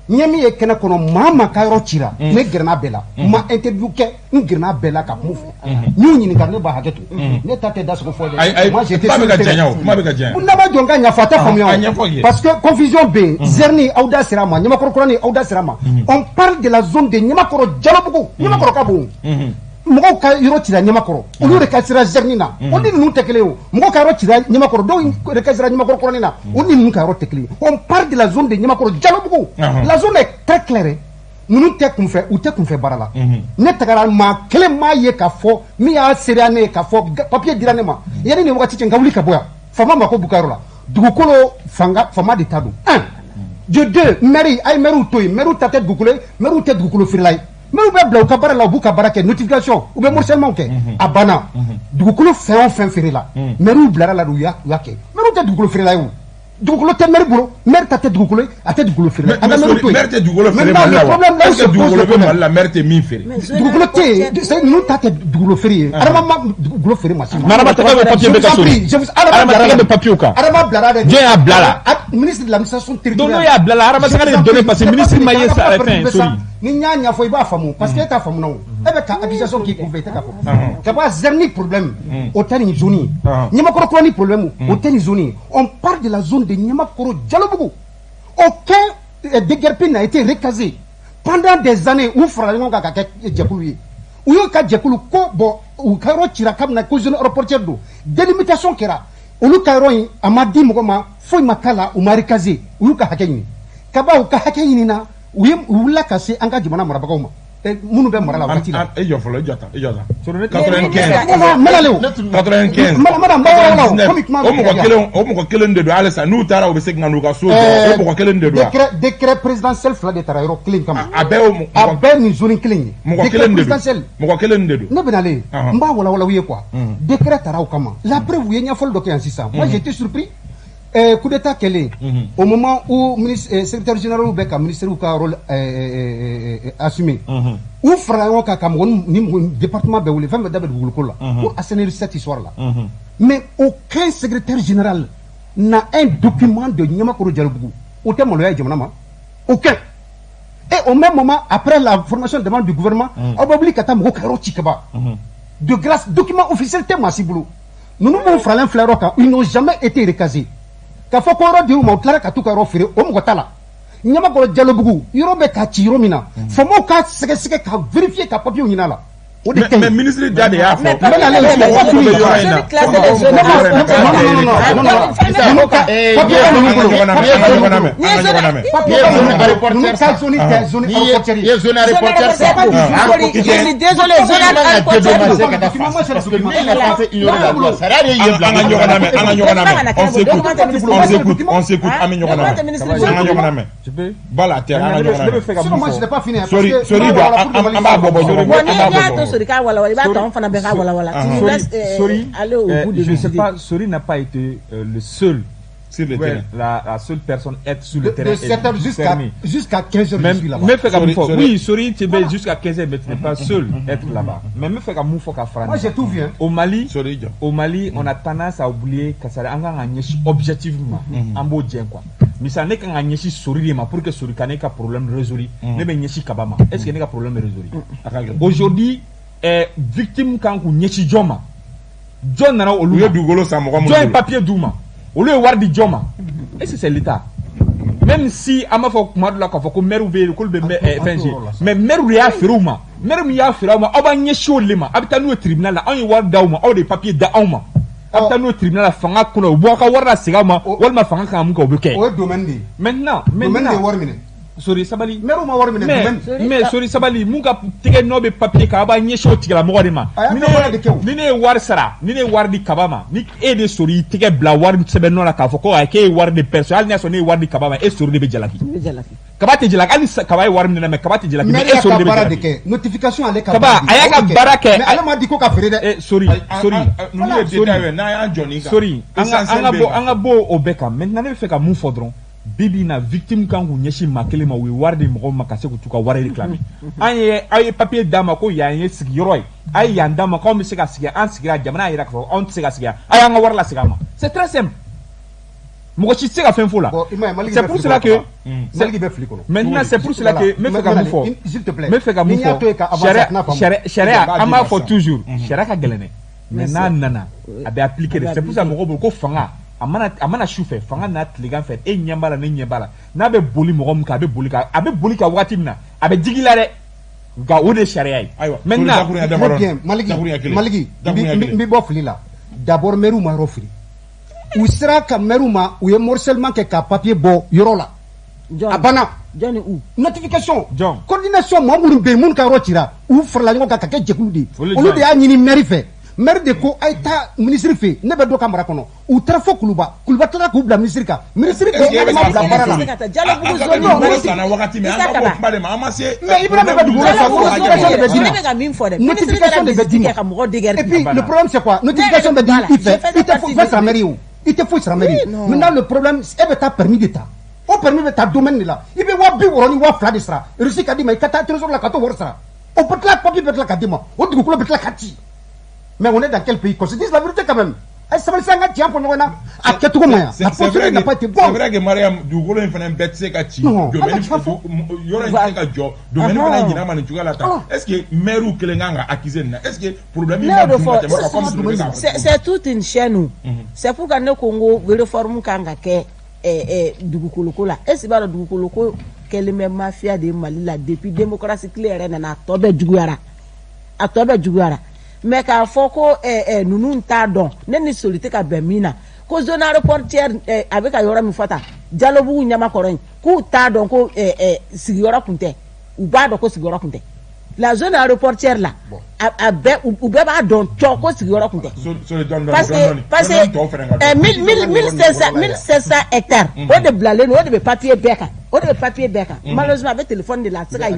N ye min ye kɛnɛ kɔnɔ, maa maa ka yɔrɔ cira, ne gɛrɛn'a bɛɛ la. N ma interview kɛ, n gɛrɛn'a bɛɛ la ka kuma u fɛ. N y'u ɲininka, ne b'a hakɛ to, ne ta tɛ da sogo fɔ dɛ. Moi, j'étais, kuma bɛ ka janya o, kuma bɛ ka janya. Ne b'a jɔ n ka ɲɛfɔ, a tɛ faamuya o, parce que confusion bɛ yen. Zɛrini, aw da sera a ma. Ɲamakɔrɔ Kurani, aw da sera a ma. On parle de la zone de Ɲamakɔrɔ Jalabugu. Ɲamakɔrɔ ka bon. Mɔgɔw ka yɔrɔ cira Ɲamakɔrɔ, olu de ka sira Zɛrini na, o ni ninnu tɛ kelen ye. O mɔgɔw ka yɔrɔ cira Ɲamakɔrɔ, dɔw de ka sira Ɲamakɔrɔ kɔrɔnin na, o ni ninnu ka yɔrɔ tɛ kelen ye. On parle de la zone de Ɲamakɔrɔ Jalabugu. La zone est très claire. Ninnu tɛ kunfɛ, u tɛ kunfɛ baara la. Ne tagara, maa kelen maa ye k'a fɔ min y'a seereya ne ye k'a fɔ papier dira ne ma yanni nin wagati cɛ n ka wuli ka bɔ yan. Faama mako b'u ka yɔrɔ la, dugukolo fanga faama de ta don. Un de deux, maire, a ye maire to yen. Maire ta tɛ dugukolo ye, maire tɛ dugukolo feerela ye. Maire bɛ bila u ka baara la, u b'u ka baara kɛ, notification, u bɛ morcellement kɛ, a banna. Dugukolo fɛn o fɛn feerela, maire bilara la, u y'a kɛ. Maire tɛ dugukolo feerela ye, o dugukolo tɛ maire bolo. Maire ta tɛ dugukolo ye, a tɛ dugukolo feere. An ka maire to yen. Maire tɛ dugukolo feere Mali la wa? Est ce que dugukolo bɛ Mali la maire tɛ min feere? Dugukolo tɛ yen. Ninnu ta tɛ dugukolo feere ye. Adama ma dugukolo feere ma si ma. Mais Adama tɛgɛ bɛ papier bɛ ka sori. Adama tɛgɛ bɛ papier kan. Adama bilara dɛ. Jɔn y'a bila la? Ministre de l'administration territoriale. Donc n'o y'a bila la, Adama tɛgɛ de donné, parce que ministre ma ye sa fɛn sori. Ni n y'a ɲɛfɔ, i b'a faamu, parce que e t'a faamu na o. E bɛ ka accusation k'i kunfɛ, i tɛ k'a fɔ. Ka bɔ Zɛrini problème, o tɛ nin zone ye. Ɲamakɔrɔ Kurani problème, o tɛ nin zone ye. On parle de la zone de Ɲamakɔrɔ Jalabugu. Aucun déguerpi n'a été recasé pendant des années. U farala ɲɔgɔn kan ka kɛ jɛkulu ye. U y'u ka jɛkulu ko bɔn, u ka yɔrɔ cira kabini ko zone aéroportuaire don, délimitation kɛra, olu ka yɔrɔ in a ma di mɔgɔ ma, foyi ma k'a la, u ma recasé. U y'u ka hakɛ ɲini kaba, u ka hakɛ ɲini na, u ye u wulila ka se an ka jamana marabagaw ma, minnu bɛ mara la waati la. E jɔ fɔlɔ, e jɔ tan, e jɔ tan. 95. N bɛna o. 95. Madame, n b'a walawala o, komi kuma O mɔgɔ kelen, o mɔgɔ kelen de don halisa. N'u taara, u bɛ segin ka n'u ka so jɔ. O mɔgɔ kelen de don wa? Décret présidentiel fila de taara yɔrɔ kelen kama. A bɛɛ o. A bɛɛ nin zone kelen ye. Mɔgɔ kelen de don. Mɔgɔ kelen de don. Ne bɛ nalen, n b'a walawala u ye quoi. Décret taara o kama. La preuve, u ye ɲɛfɔli dɔ kɛ yan sisan. Moi, j'étais surpris. Coup d'état kɛlen, au moment où ministre, secrétaire général bɛ ka ministère ka rôle assumer, u farala ɲɔgɔn kan ka mɔgɔ ni mɔgɔ département bɛɛ wele, fɛn fɛn da bɛ dugukolo ko la, pour assainir cette histoire là. Mais aucun secrétaire général n'a un document de Ɲamakɔrɔ Jalabugu. O tɛ maloya ye jamana ma? Aucun. Et au même moment, après la formation des membres du gouvernement, aw bɛ wuli ka taa mɔgɔw ka yɔrɔ ci ka ban. De grâce, document officiel tɛ maa si bolo. Ninnu minnu faralen filɛ yɔrɔ kan, ils n'ont jamais été recasés. K'a fɔ ko yɔrɔ dir'u ma, u tilara ka t'u ka yɔrɔ feere, o mɔgɔ t'a la. Ɲamakɔrɔ Jalobugu, yɔrɔ bɛ ka ci yɔrɔ min na, faamaw ka sɛgɛsɛgɛ ka vérifier ka papier ɲini a la, o de ka ɲi. Mais ministre da de y'a fɔ. N bɛ nalen, mɔgɔ minnu bɛ yɔrɔ in na. Non, non, non, papier bɛ ninnu bolo. An ka ɲɔgɔn lamɛn, an ka ɲɔgɔn lamɛn. Papier bɛ ninnu bolo. Ninnu ka zone tɛ zone aéroportuaire ye. Zone aéroportuaire. Je suis désolé, zone aéroportuaire. An ka ɲɔgɔn lamɛn, an ka ɲɔgɔn lamɛn. On s'écoute, on s'écoute, on s'écoute. An bɛ ɲɔgɔn lamɛn, an ka ɲɔgɔn lamɛn. Bala tɛ, an ka ɲɔgɔn lamɛn. Sinon moi, je n'ai pas fini. Sori, sori jɔ, an b'a bɔ bɔ ɲɔgɔn Bon, ni y'a to Sori k'a walawala, i b'a to an fana bɛɛ k'a walawala. Tu nous laisses Sori, aller au bout de je sais pas, Sori n'a pas été le seul. Sur le terrain. La seule personne être sur le terrain. De 7h jusqu'à 15h, je suis là-bas. Mais oui, Sori, tu es jusqu'à 15h, mais tu n'es pas seul être là-bas. Mais me fait qu'à moi, j'ai tout vu. Au Mali, on a tendance à oublier que ça a un objectivement. En beau dien quoi. Mais ça n'est qu'un Sori pour que Sori ait un problème résolu. Ne me Kabama. Est-ce qu'il y a un problème résolu? Aujourd'hui, victime quand on ɲɛsi jɔn ma, jɔn nana olu ma, u ye dugukolo san mɔgɔ minnu bolo, jɔn ye papier d'u ma, olu ye wari di jɔn ma, est-ce que c'est l'État? Même si an b'a fɔ kuma dɔ la k'a fɔ ko maire bɛ yen k'olu bɛ fɛn mais maire de y'a feere u ma, maire min y'a feere aw ma, aw b'an ɲɛsin o de ma, a bɛ taa n'u ye tribunal la, anw ye wari d'aw ma, aw de ye papier da anw ma, a bɛ taa n'u ye tribunal la fanga kɔnɔ, u b'aw ka wari lasegin aw ma, walima fanga kan ka mun kɛ o bɛ kɛ. O ye domaine de ye. Maintenant domaine de ye wari minɛ. Sori sabali. Maire ma wari minɛ domaine. Mais Sori sabali mun ka tɛgɛ nɔ bɛ papier kan, a b'a ɲɛsin o tigilamɔgɔ de ma. Ni ne ye wari sara, ni ne ye wari di Kaba ma, ni e de Sori y'i tɛgɛ bila wari sɛbɛn nɔ la k'a fɔ ko ayi k'e ye wari di personne, hali n'a sɔrɔ ne ye wari di Kaba ma, e Sori de bɛ jalaki. Kaba tɛ jalaki, hali Kaba ye wari minɛ mais Kaba tɛ jalaki. Mais e Sori de bɛ jalaki. Notification ale ka Kaba a y'a ka baara kɛ. Mais ale ma di ko ka feere dɛ. Sori Sori. Ninnu ye détail ye, n'an y'an jɔ nin kan. Sori an ka bɔ o bɛɛ kan. Maintenant ne bɛ fɛ ka mun fɔ dɔrɔn. Bibi na victime kan k'u ɲɛsin maa kelen ma, u ye wari di mɔgɔw ma ka se k'u t'u ka wari réclamer. An ye aw ye papier d'a ma ko yan ye sigiyɔrɔ ye, a ye yan d'a ma k'anw bɛ se ka sigi, an sigira jamana y'a jira k'a fɔ anw tɛ se ka sigi yan, a y'an ka wari lasegin an ma. C'est très simple. Mɔgɔ si tɛ se ka fɛn f'o la. C'est pour cela que Maliki bɛ fili kɔnɔ. Maintenant c'est pour cela que n bɛ fɛ ka mun fɔ. S'il te plaît. N bɛ fɛ ka mun fɔ. Sariya an b'a fɔ toujours sariya ka gɛlɛn dɛ. Mais n'a nana a bɛ appliquer de. C'est pour ça mɔgɔw bolo ko fanga. A mana su fɛ fanga n'a tilegan fɛ e ɲɛ b'a la ne ɲɛ b'a la n'a bɛ boli mɔgɔ min kan a bɛ boli kan a bɛ boli kan waati min na a bɛ digi la dɛ nka o de ye sariya ye. Ayiwa maintenant Maliki n bɛ bɔ fili la d'abord maire ma yɔrɔ feere u sera ka maire ma u ye morcellement kɛ ka papier bɔ yɔrɔ la a banna. Jɔn u notification coordination maa minnu bɛ yen minnu ka yɔrɔ cira u farala ɲɔgɔn kan ka kɛ jɛkulu de ye olu de y'a ɲini maire fɛ. Maire de ko a ye taa ministre fɛ ne bɛ dɔ ka mara kɔnɔ u taara fo Kuluba Kuluba tilala k'u bila ministre kan ministre ko ne ma bila baara la. Mais Ibrahima bɛ dugukolo san notification de bɛ d'i ma notification de bɛ d'i ma et puis le problème c'est quoi notification bɛ di i fɛ i tɛ foyi sara maire ye o i tɛ foyi sara maire ye maintenant le problème e bɛ taa permis de ta o permis bɛ taa domaine de la i bɛ 60,000 ni 2,000 de sara reçu ka d'i ma i ka taa trésor la ka t'o wari sara o bɛ tila papier bɛ tila ka d'i ma o dugukolo bɛ tila ka ci. Mais on est dans quel pays? Qu'on se dise la vérité quand même. La posture n'a pas été bonne. C'est vrai que Mariam, dugukolo in fana bɛɛ tɛ se ka ci. Domaine yɔrɔ in tɛ se ka jɔ. Domaine fana ɲin'a ma nin cogoya la tan. Est-ce que maire kelen kan ka accuser nin na? Est-ce que problème in ma dun ka tɛmɛ comme c'est toute une chaîne. C'est pourquoi ne ko n ko réforme kan ka kɛ dugukolo ko la. Est-ce que b'a dɔn dugukolo ko kɛlen bɛ mafia de Mali la depuis démocratie tile yɛrɛ nana a tɔ bɛɛ juguyara. A tɔ bɛɛ juguyara. Mais k'a fɔ ko ninnu t'a dɔn ne ni Sori tɛ ka bɛn min na ko zone aéroportière a bɛ ka yɔrɔ min fɔ tan Jalobugu ɲamakɔrɔ in k'u t'a dɔn ko sigiyɔrɔ kun tɛ u b'a dɔn ko sigiyɔrɔ kun tɛ la zone aéroportière la a bɛɛ u bɛɛ b'a dɔn cɔ ko sigiyɔrɔ kun tɛ parce que 1700 hectares o de bilalen don o de bɛ papier bɛɛ kan o de bɛ papier bɛɛ kan malheureusement a bɛ téléphone de la a tɛ se ka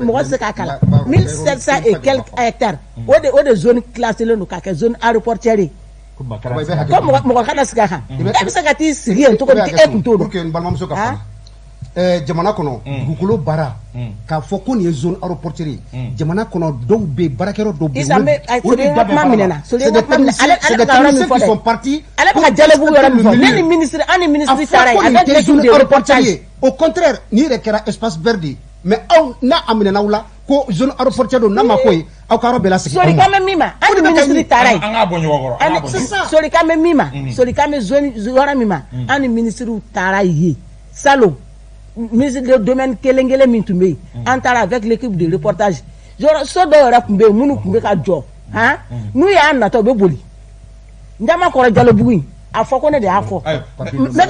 mɔgɔ tɛ se k'a kalan 1700 et quelques hectares o de zone classée don k'a kɛ zone aéroportière ye ko mɔgɔ kana sigi a kan e bɛ se ka t'i sigi yen cogo di e tun t'o dɔn. Jamana kɔnɔ dugukolo baara k'a fɔ ko nin ye zone aéroportière ye jamana kɔnɔ dɔw bɛ yen baarakɛyɔrɔ dɔw bɛ yen olu de da bɛ baara la c'est des techniciens qui sont partis ale bɛ ka Jalobugu yɔrɔ min fɔ ne ni ministre an ni ministre taara yen avec l'équipe de reportage au contraire nin yɛrɛ kɛra espace vert de ye mais aw n'a a minɛna aw la ko zone aéroportière don n'a ma ko ye aw ka yɔrɔ bɛɛ lasegin. Sori kan bɛ min ma an ni ministre taara yen an k'a bɔ ɲɔgɔn kɔrɔ an k'a bɔ ɲɔgɔn kɔrɔ Sori kan bɛ min ma Sori kan bɛ zone yɔrɔ min ma an ni ministre taara yen salon. Ministre de domaine kelen kelen min tun bɛ yen an taara avec l'équipe de reportage yɔrɔ so dɔw yɛrɛ tun bɛ yen minnu tun bɛ ka jɔ han n'u y'a natɔ u bɛ boli Ɲamakɔrɔ Jalobugu in a fɔ ko ne de y'a fɔ n bɛ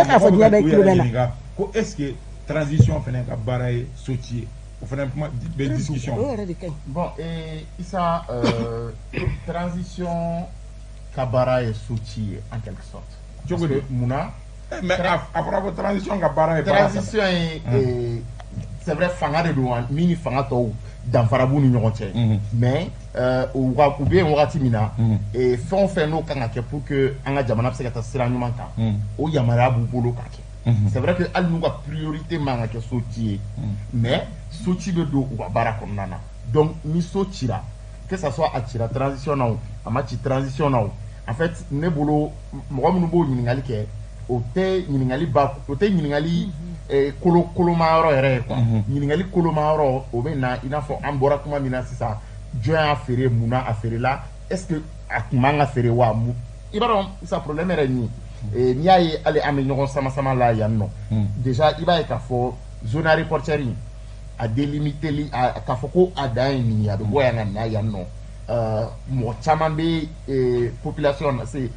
k'a fɔ diɲɛ bɛɛ tulo bɛ na ko est-ce que transition fana ka baara ye so ci ye o fana kuma bɛ discussion. Bon Issa transition ka baara ye so ci ye en quelque sorte. Cogo di munna? Mais a fɔra ko transition ka baara ye transition ye c'est vrai fanga de don min ni fanga tɔw Danfara b'u ni ɲɔgɔn cɛ, mais u bɛ yen wagati min na, fɛn o fɛn n'o kan ka kɛ pour que an ka jamana bɛ se ka taa sira ɲuman kan, o yamaruya b'u bolo k'a kɛ. C'est vrai que hali n'u ka priorité man ka kɛ so ci ye, mais so ci bɛ don u ka baara kɔnɔna na. Donc ni so cira, que ça soit a cira transition na o, a ma ci transition na o, en fait ne bolo, mɔgɔ minnu b'o ɲininkali kɛ, o tɛ ɲininkali ba, o tɛ ɲininkali kolo koloma yɔrɔ yɛrɛ ye quoi. Ɲininkali koloma yɔrɔ, o bɛ na i n'a fɔ an bɔra kuma min na sisan: jɔn y'a feere, mun na a feerela, est ce que a tun man ka feere wa? I b'a dɔn sisan, problème yɛrɛ ye min ye, n'i y'a ye hali an bɛ ɲɔgɔn sama sama la yan nɔ déjà, i b'a ye k'a fɔ zone aéroportuaire in a délimiteli, k'a fɔ ko a dan ye nin ye, a bɛ bɔ yan ka na yan nɔ, mɔgɔ caman bɛ population na, c'est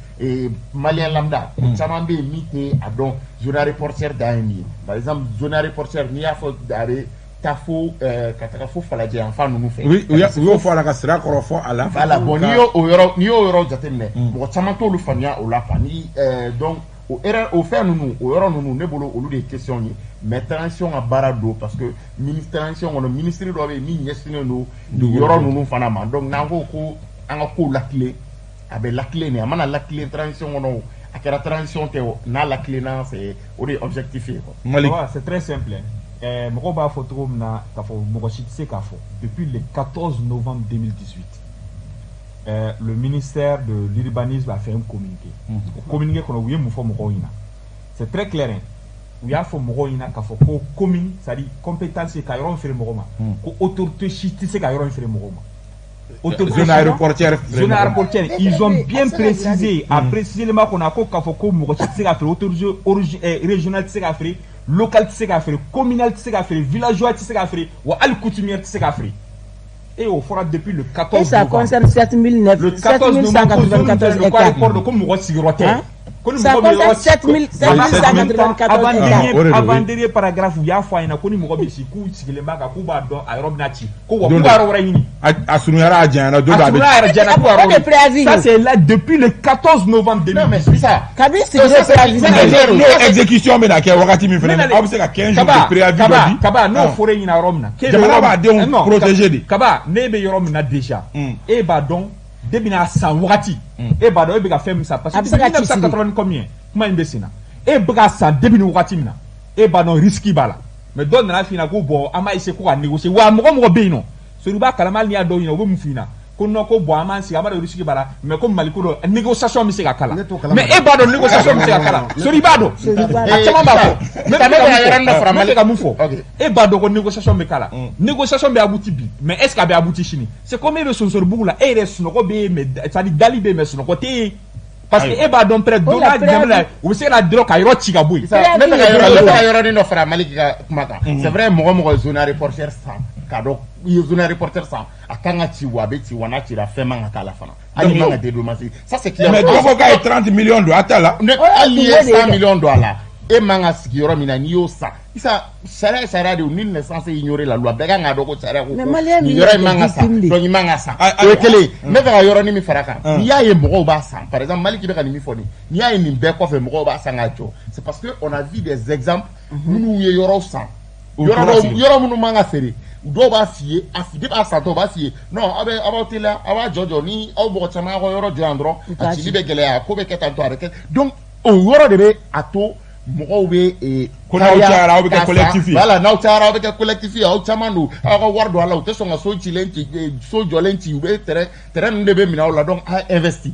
malien lambda, mɔgɔ caman bɛ yen min tɛ a dɔn zone aéroportuaire dan ye nin ye. Par exemple, zone aéroportuaire, n'i y'a fɔ, a bɛ taa fo ka taga fo Falajɛ yan fan ninnu fɛ. Oui, u y'o fɔ a la ka sira kɔrɔ fɔ a la. Voilà, bon, n'i y'o yɔrɔ, n'i y'o yɔrɔ jateminɛ, mɔgɔ caman t'olu faamuya o la quoi. Ni donc o erreur, o fɛn ninnu, o yɔrɔ ninnu, ne bolo olu de ye question ye. Mais transition ka baara don, parce que ministre transition kɔnɔ, ministre dɔ bɛ yen min ɲɛsinnen don yɔrɔ ninnu fana ma. Donc n'an ko ko an ka kow latilen, a bɛ latilen de, a mana latilen transition kɔnɔ o, a kɛra transition tɛ o, n'a latilenna, c'est o de ye objectif ye quoi. Mali. C'est très simple. Mɔgɔw b'a fɔ cogo min na k'a fɔ mɔgɔ si tɛ se k'a fɔ, depuis le 14 novembre 2018, le ministère de l'urbanisme a fait un communiqué. O communiqué kɔnɔ, u ye mun fɔ mɔgɔw ɲɛna? C'est très clair, hein. U y'a fɔ mɔgɔw ɲɛna k'a fɔ ko commune, c'est à dire compétence ye ka yɔrɔ min feere mɔgɔ ma, ko autorité si tɛ se ka yɔrɔ in feere mɔgɔw ma. Autorité zone aéroportuaire. Zone aéroportuaire, ils ont bien précisé, a précisé ma kɔnɔ, a ko k'a fɔ ko mɔgɔ si tɛ se ka feere, autorité régionale tɛ se ka feere, local tɛ se ka feere, communal tɛ se ka feere, villageois tɛ se ka feere, wa hali coutumière tɛ se ka feere. Et o fɔra depuis le 14 Et ça novembre. Concerne 7009, Le 14 novembre, 7194 ko hectares. Aéroport ko mɔgɔ sigiyɔrɔ tɛ. Ko ni Ça mɔgɔ bɛ yɔrɔ concerne 7194 avant hectares. dernier, avant dernier paragraphe, u y'a fɔ a ɲɛna ko ni mɔgɔ bɛ si k'u sigilen b'a kan, k'u b'a dɔn a yɔrɔ bɛna ci, ko wa k'u b'a yɔrɔ wɛrɛ ɲini. A surunyara, a janyana, don dɔ A a bɛ surunya yɛrɛ janyana, k'u b'a yɔrɔ O de préavis. Ça, c'est là depuis le 14 novembre Non mais 2018. c'est ça. Kabi sigire préavis. N'o exécution bɛna kɛ wagati min fɛnɛ, aw bɛ se ka 15 jours de préavis dɔ di. Kaba, n'o fɔra e ɲɛna yɔrɔ min na, k'e bɛ Jamana yɔrɔ b'a min- denw Non, protéger de. Kaba, ne bɛ yɔrɔ min na déjà, e b'a dɔn depuis n'a san wagati, e b'a dɔn e bɛ ka fɛn min san, parce A que bɛ se ka ci sigi. 1980 combien, kuma in bɛ sen na, e bɛ ka san depuis ni wagati min na, e b'a dɔn risque b'a la. Mais dɔw nana f'i ɲɛna ko bon, an b'a essayer ko ka négocier, wa mɔgɔ mɔgɔ bɛ yen nɔ, Sori b'a kalama, hali n'i y'a dɔw ɲɛna, u bɛ mun f'i ɲɛna? Ko non, ko bon, an b'an sigi, an b'a dɔn risque b'a la, mais ko Mali ko dɔ, négociation bɛ se ka k'a la. Ne t'o kalama. Mais e b'a dɔn négociation bɛ se ka k'a la, Sori b'a dɔn, a caman b'a fɔ. Ne bɛ ka yɔrɔnin dɔ fara Ne bɛ ka mun fɔ? Ok. E b'a dɔn ko négociation bɛ k'a la, négociation bɛ abouti bi, mais est ce que a bɛ abouti sini? C'est comme e bɛ Sonsoribugu la, e yɛrɛ sunɔgɔ bɛ yen, mais c'est à dire dali bɛ yen, mais sunɔgɔ tɛ yen, parce que e b'a dɔn peut-être don la n'a daminɛ la, u bɛ se ka na dɔrɔn ka yɔrɔ ci ka bɔ yen. Ne bɛ ka yɔrɔ, ne bɛ ka yɔrɔnin dɔ fara Maliki ka kuma kan. C'est vrai, mɔgɔ mɔgɔ ye zone aéroportuaire san, k'a dɔn i ye zone aéroportuaire san, a kan ka ci wa, a bɛ ci wa, n'a cira, fɛn man ka k'a la fana. Hali man ka dédommager. Ça, c'est clair. Mais dɔ ko k'a ye 30 millions don a ta la. Ne, hali n'i ye 100 millions don a la, e man ka sigi yɔrɔ min na, n'i y'o san, isa sariya ye sariya de ye, nul n'est censé ignorer la loi. Bɛɛ kan k'a dɔn ko sariya ko Mais ko Malien nin min yɔrɔ in yɛrɛ man ka san, victime de. Donc i man ka san. Ah, ah, O ye kelen ye. N bɛ fɛ ka yɔrɔnin min fara a kan, n'i y'a ye mɔgɔw b'a san, par exemple Maliki bɛ ka nin min fɔ nin, n'i y'a ye nin bɛɛ kɔfɛ mɔgɔw b'a san k'a jɔ, c'est parce que on a vu des exemples minnu ye yɔrɔw san, U yɔrɔ tora dɔw, sigi. Yɔrɔ minnu man ka feere, dɔw b'a f'i ye, a depuis a santɔ, u b'a f'i ye non, aw bɛ aw b'aw teliya, aw b'a jɔ jɔ, ni aw mɔgɔ caman y'aw ka yɔrɔ jɔ yan dɔrɔn, a cili bɛ gɛlɛya, ko bɛ kɛ tan tɔ, a bɛ kɛ. Donc o yɔrɔ de bɛ a to mɔgɔw bɛ Ko n'aw cayara, aw bɛ kɛ k'a san. Collectif ye. Voilà, n'aw cayara, aw bɛ kɛ collectif ye, aw caman don, aw ka wari don a la, u tɛ sɔn ka so cilen ci, so jɔlen ci, u bɛ terrain ninnu de bɛ minɛ aw la, donc a investi.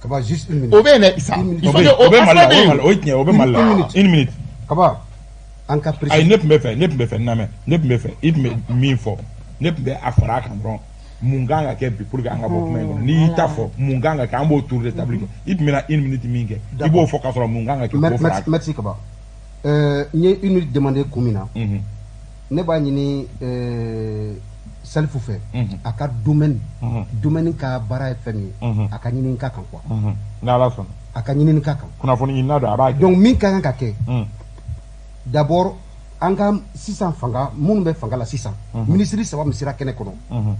Kaba, juste une minute. O bɛ yen dɛ, Isa. Une minute. Il O faut bɛ que o bɛ Mali la, aspect bɛ o bɛ yen. Mali la, o ye tiɲɛ ye, o bɛ Mali la. Une minute. Une minute. Kaba, an ka Ayi, préciser. Ne tun bɛ fɛ, ne tun bɛ fɛ n lamɛn, ne tun bɛ fɛ i tun bɛ min fɔ, ne tun bɛ a fara a kan dɔrɔn. Mun kan ka kɛ bi pour que an ka bɔ kuma in kɔnɔ? N'i y'i ta fɔ, mun kan ka kɛ, an b'o tour de table kɛ. I tun bɛna une minute min kɛ, i b'o fɔ k'a sɔrɔ mun kan ka kɛ, k'o fara a Merci, kan. merci Kaba. N ye une minute demandé kun min na, ne b'a ɲini Salifu fɛ, a ka domaine, domaine ka baara ye fɛn min ye, a ka ɲini k'a kan quoi. N'Ala sɔnna. A ka ɲinini k'a kan. Kunnafoni ɲinina don, a b'a kɛ. Donc min ka kan ka kɛ, d'abord an ka sisan fanga, minnu bɛ fanga la sisan, minisiri saba min sera kɛnɛ kɔnɔ,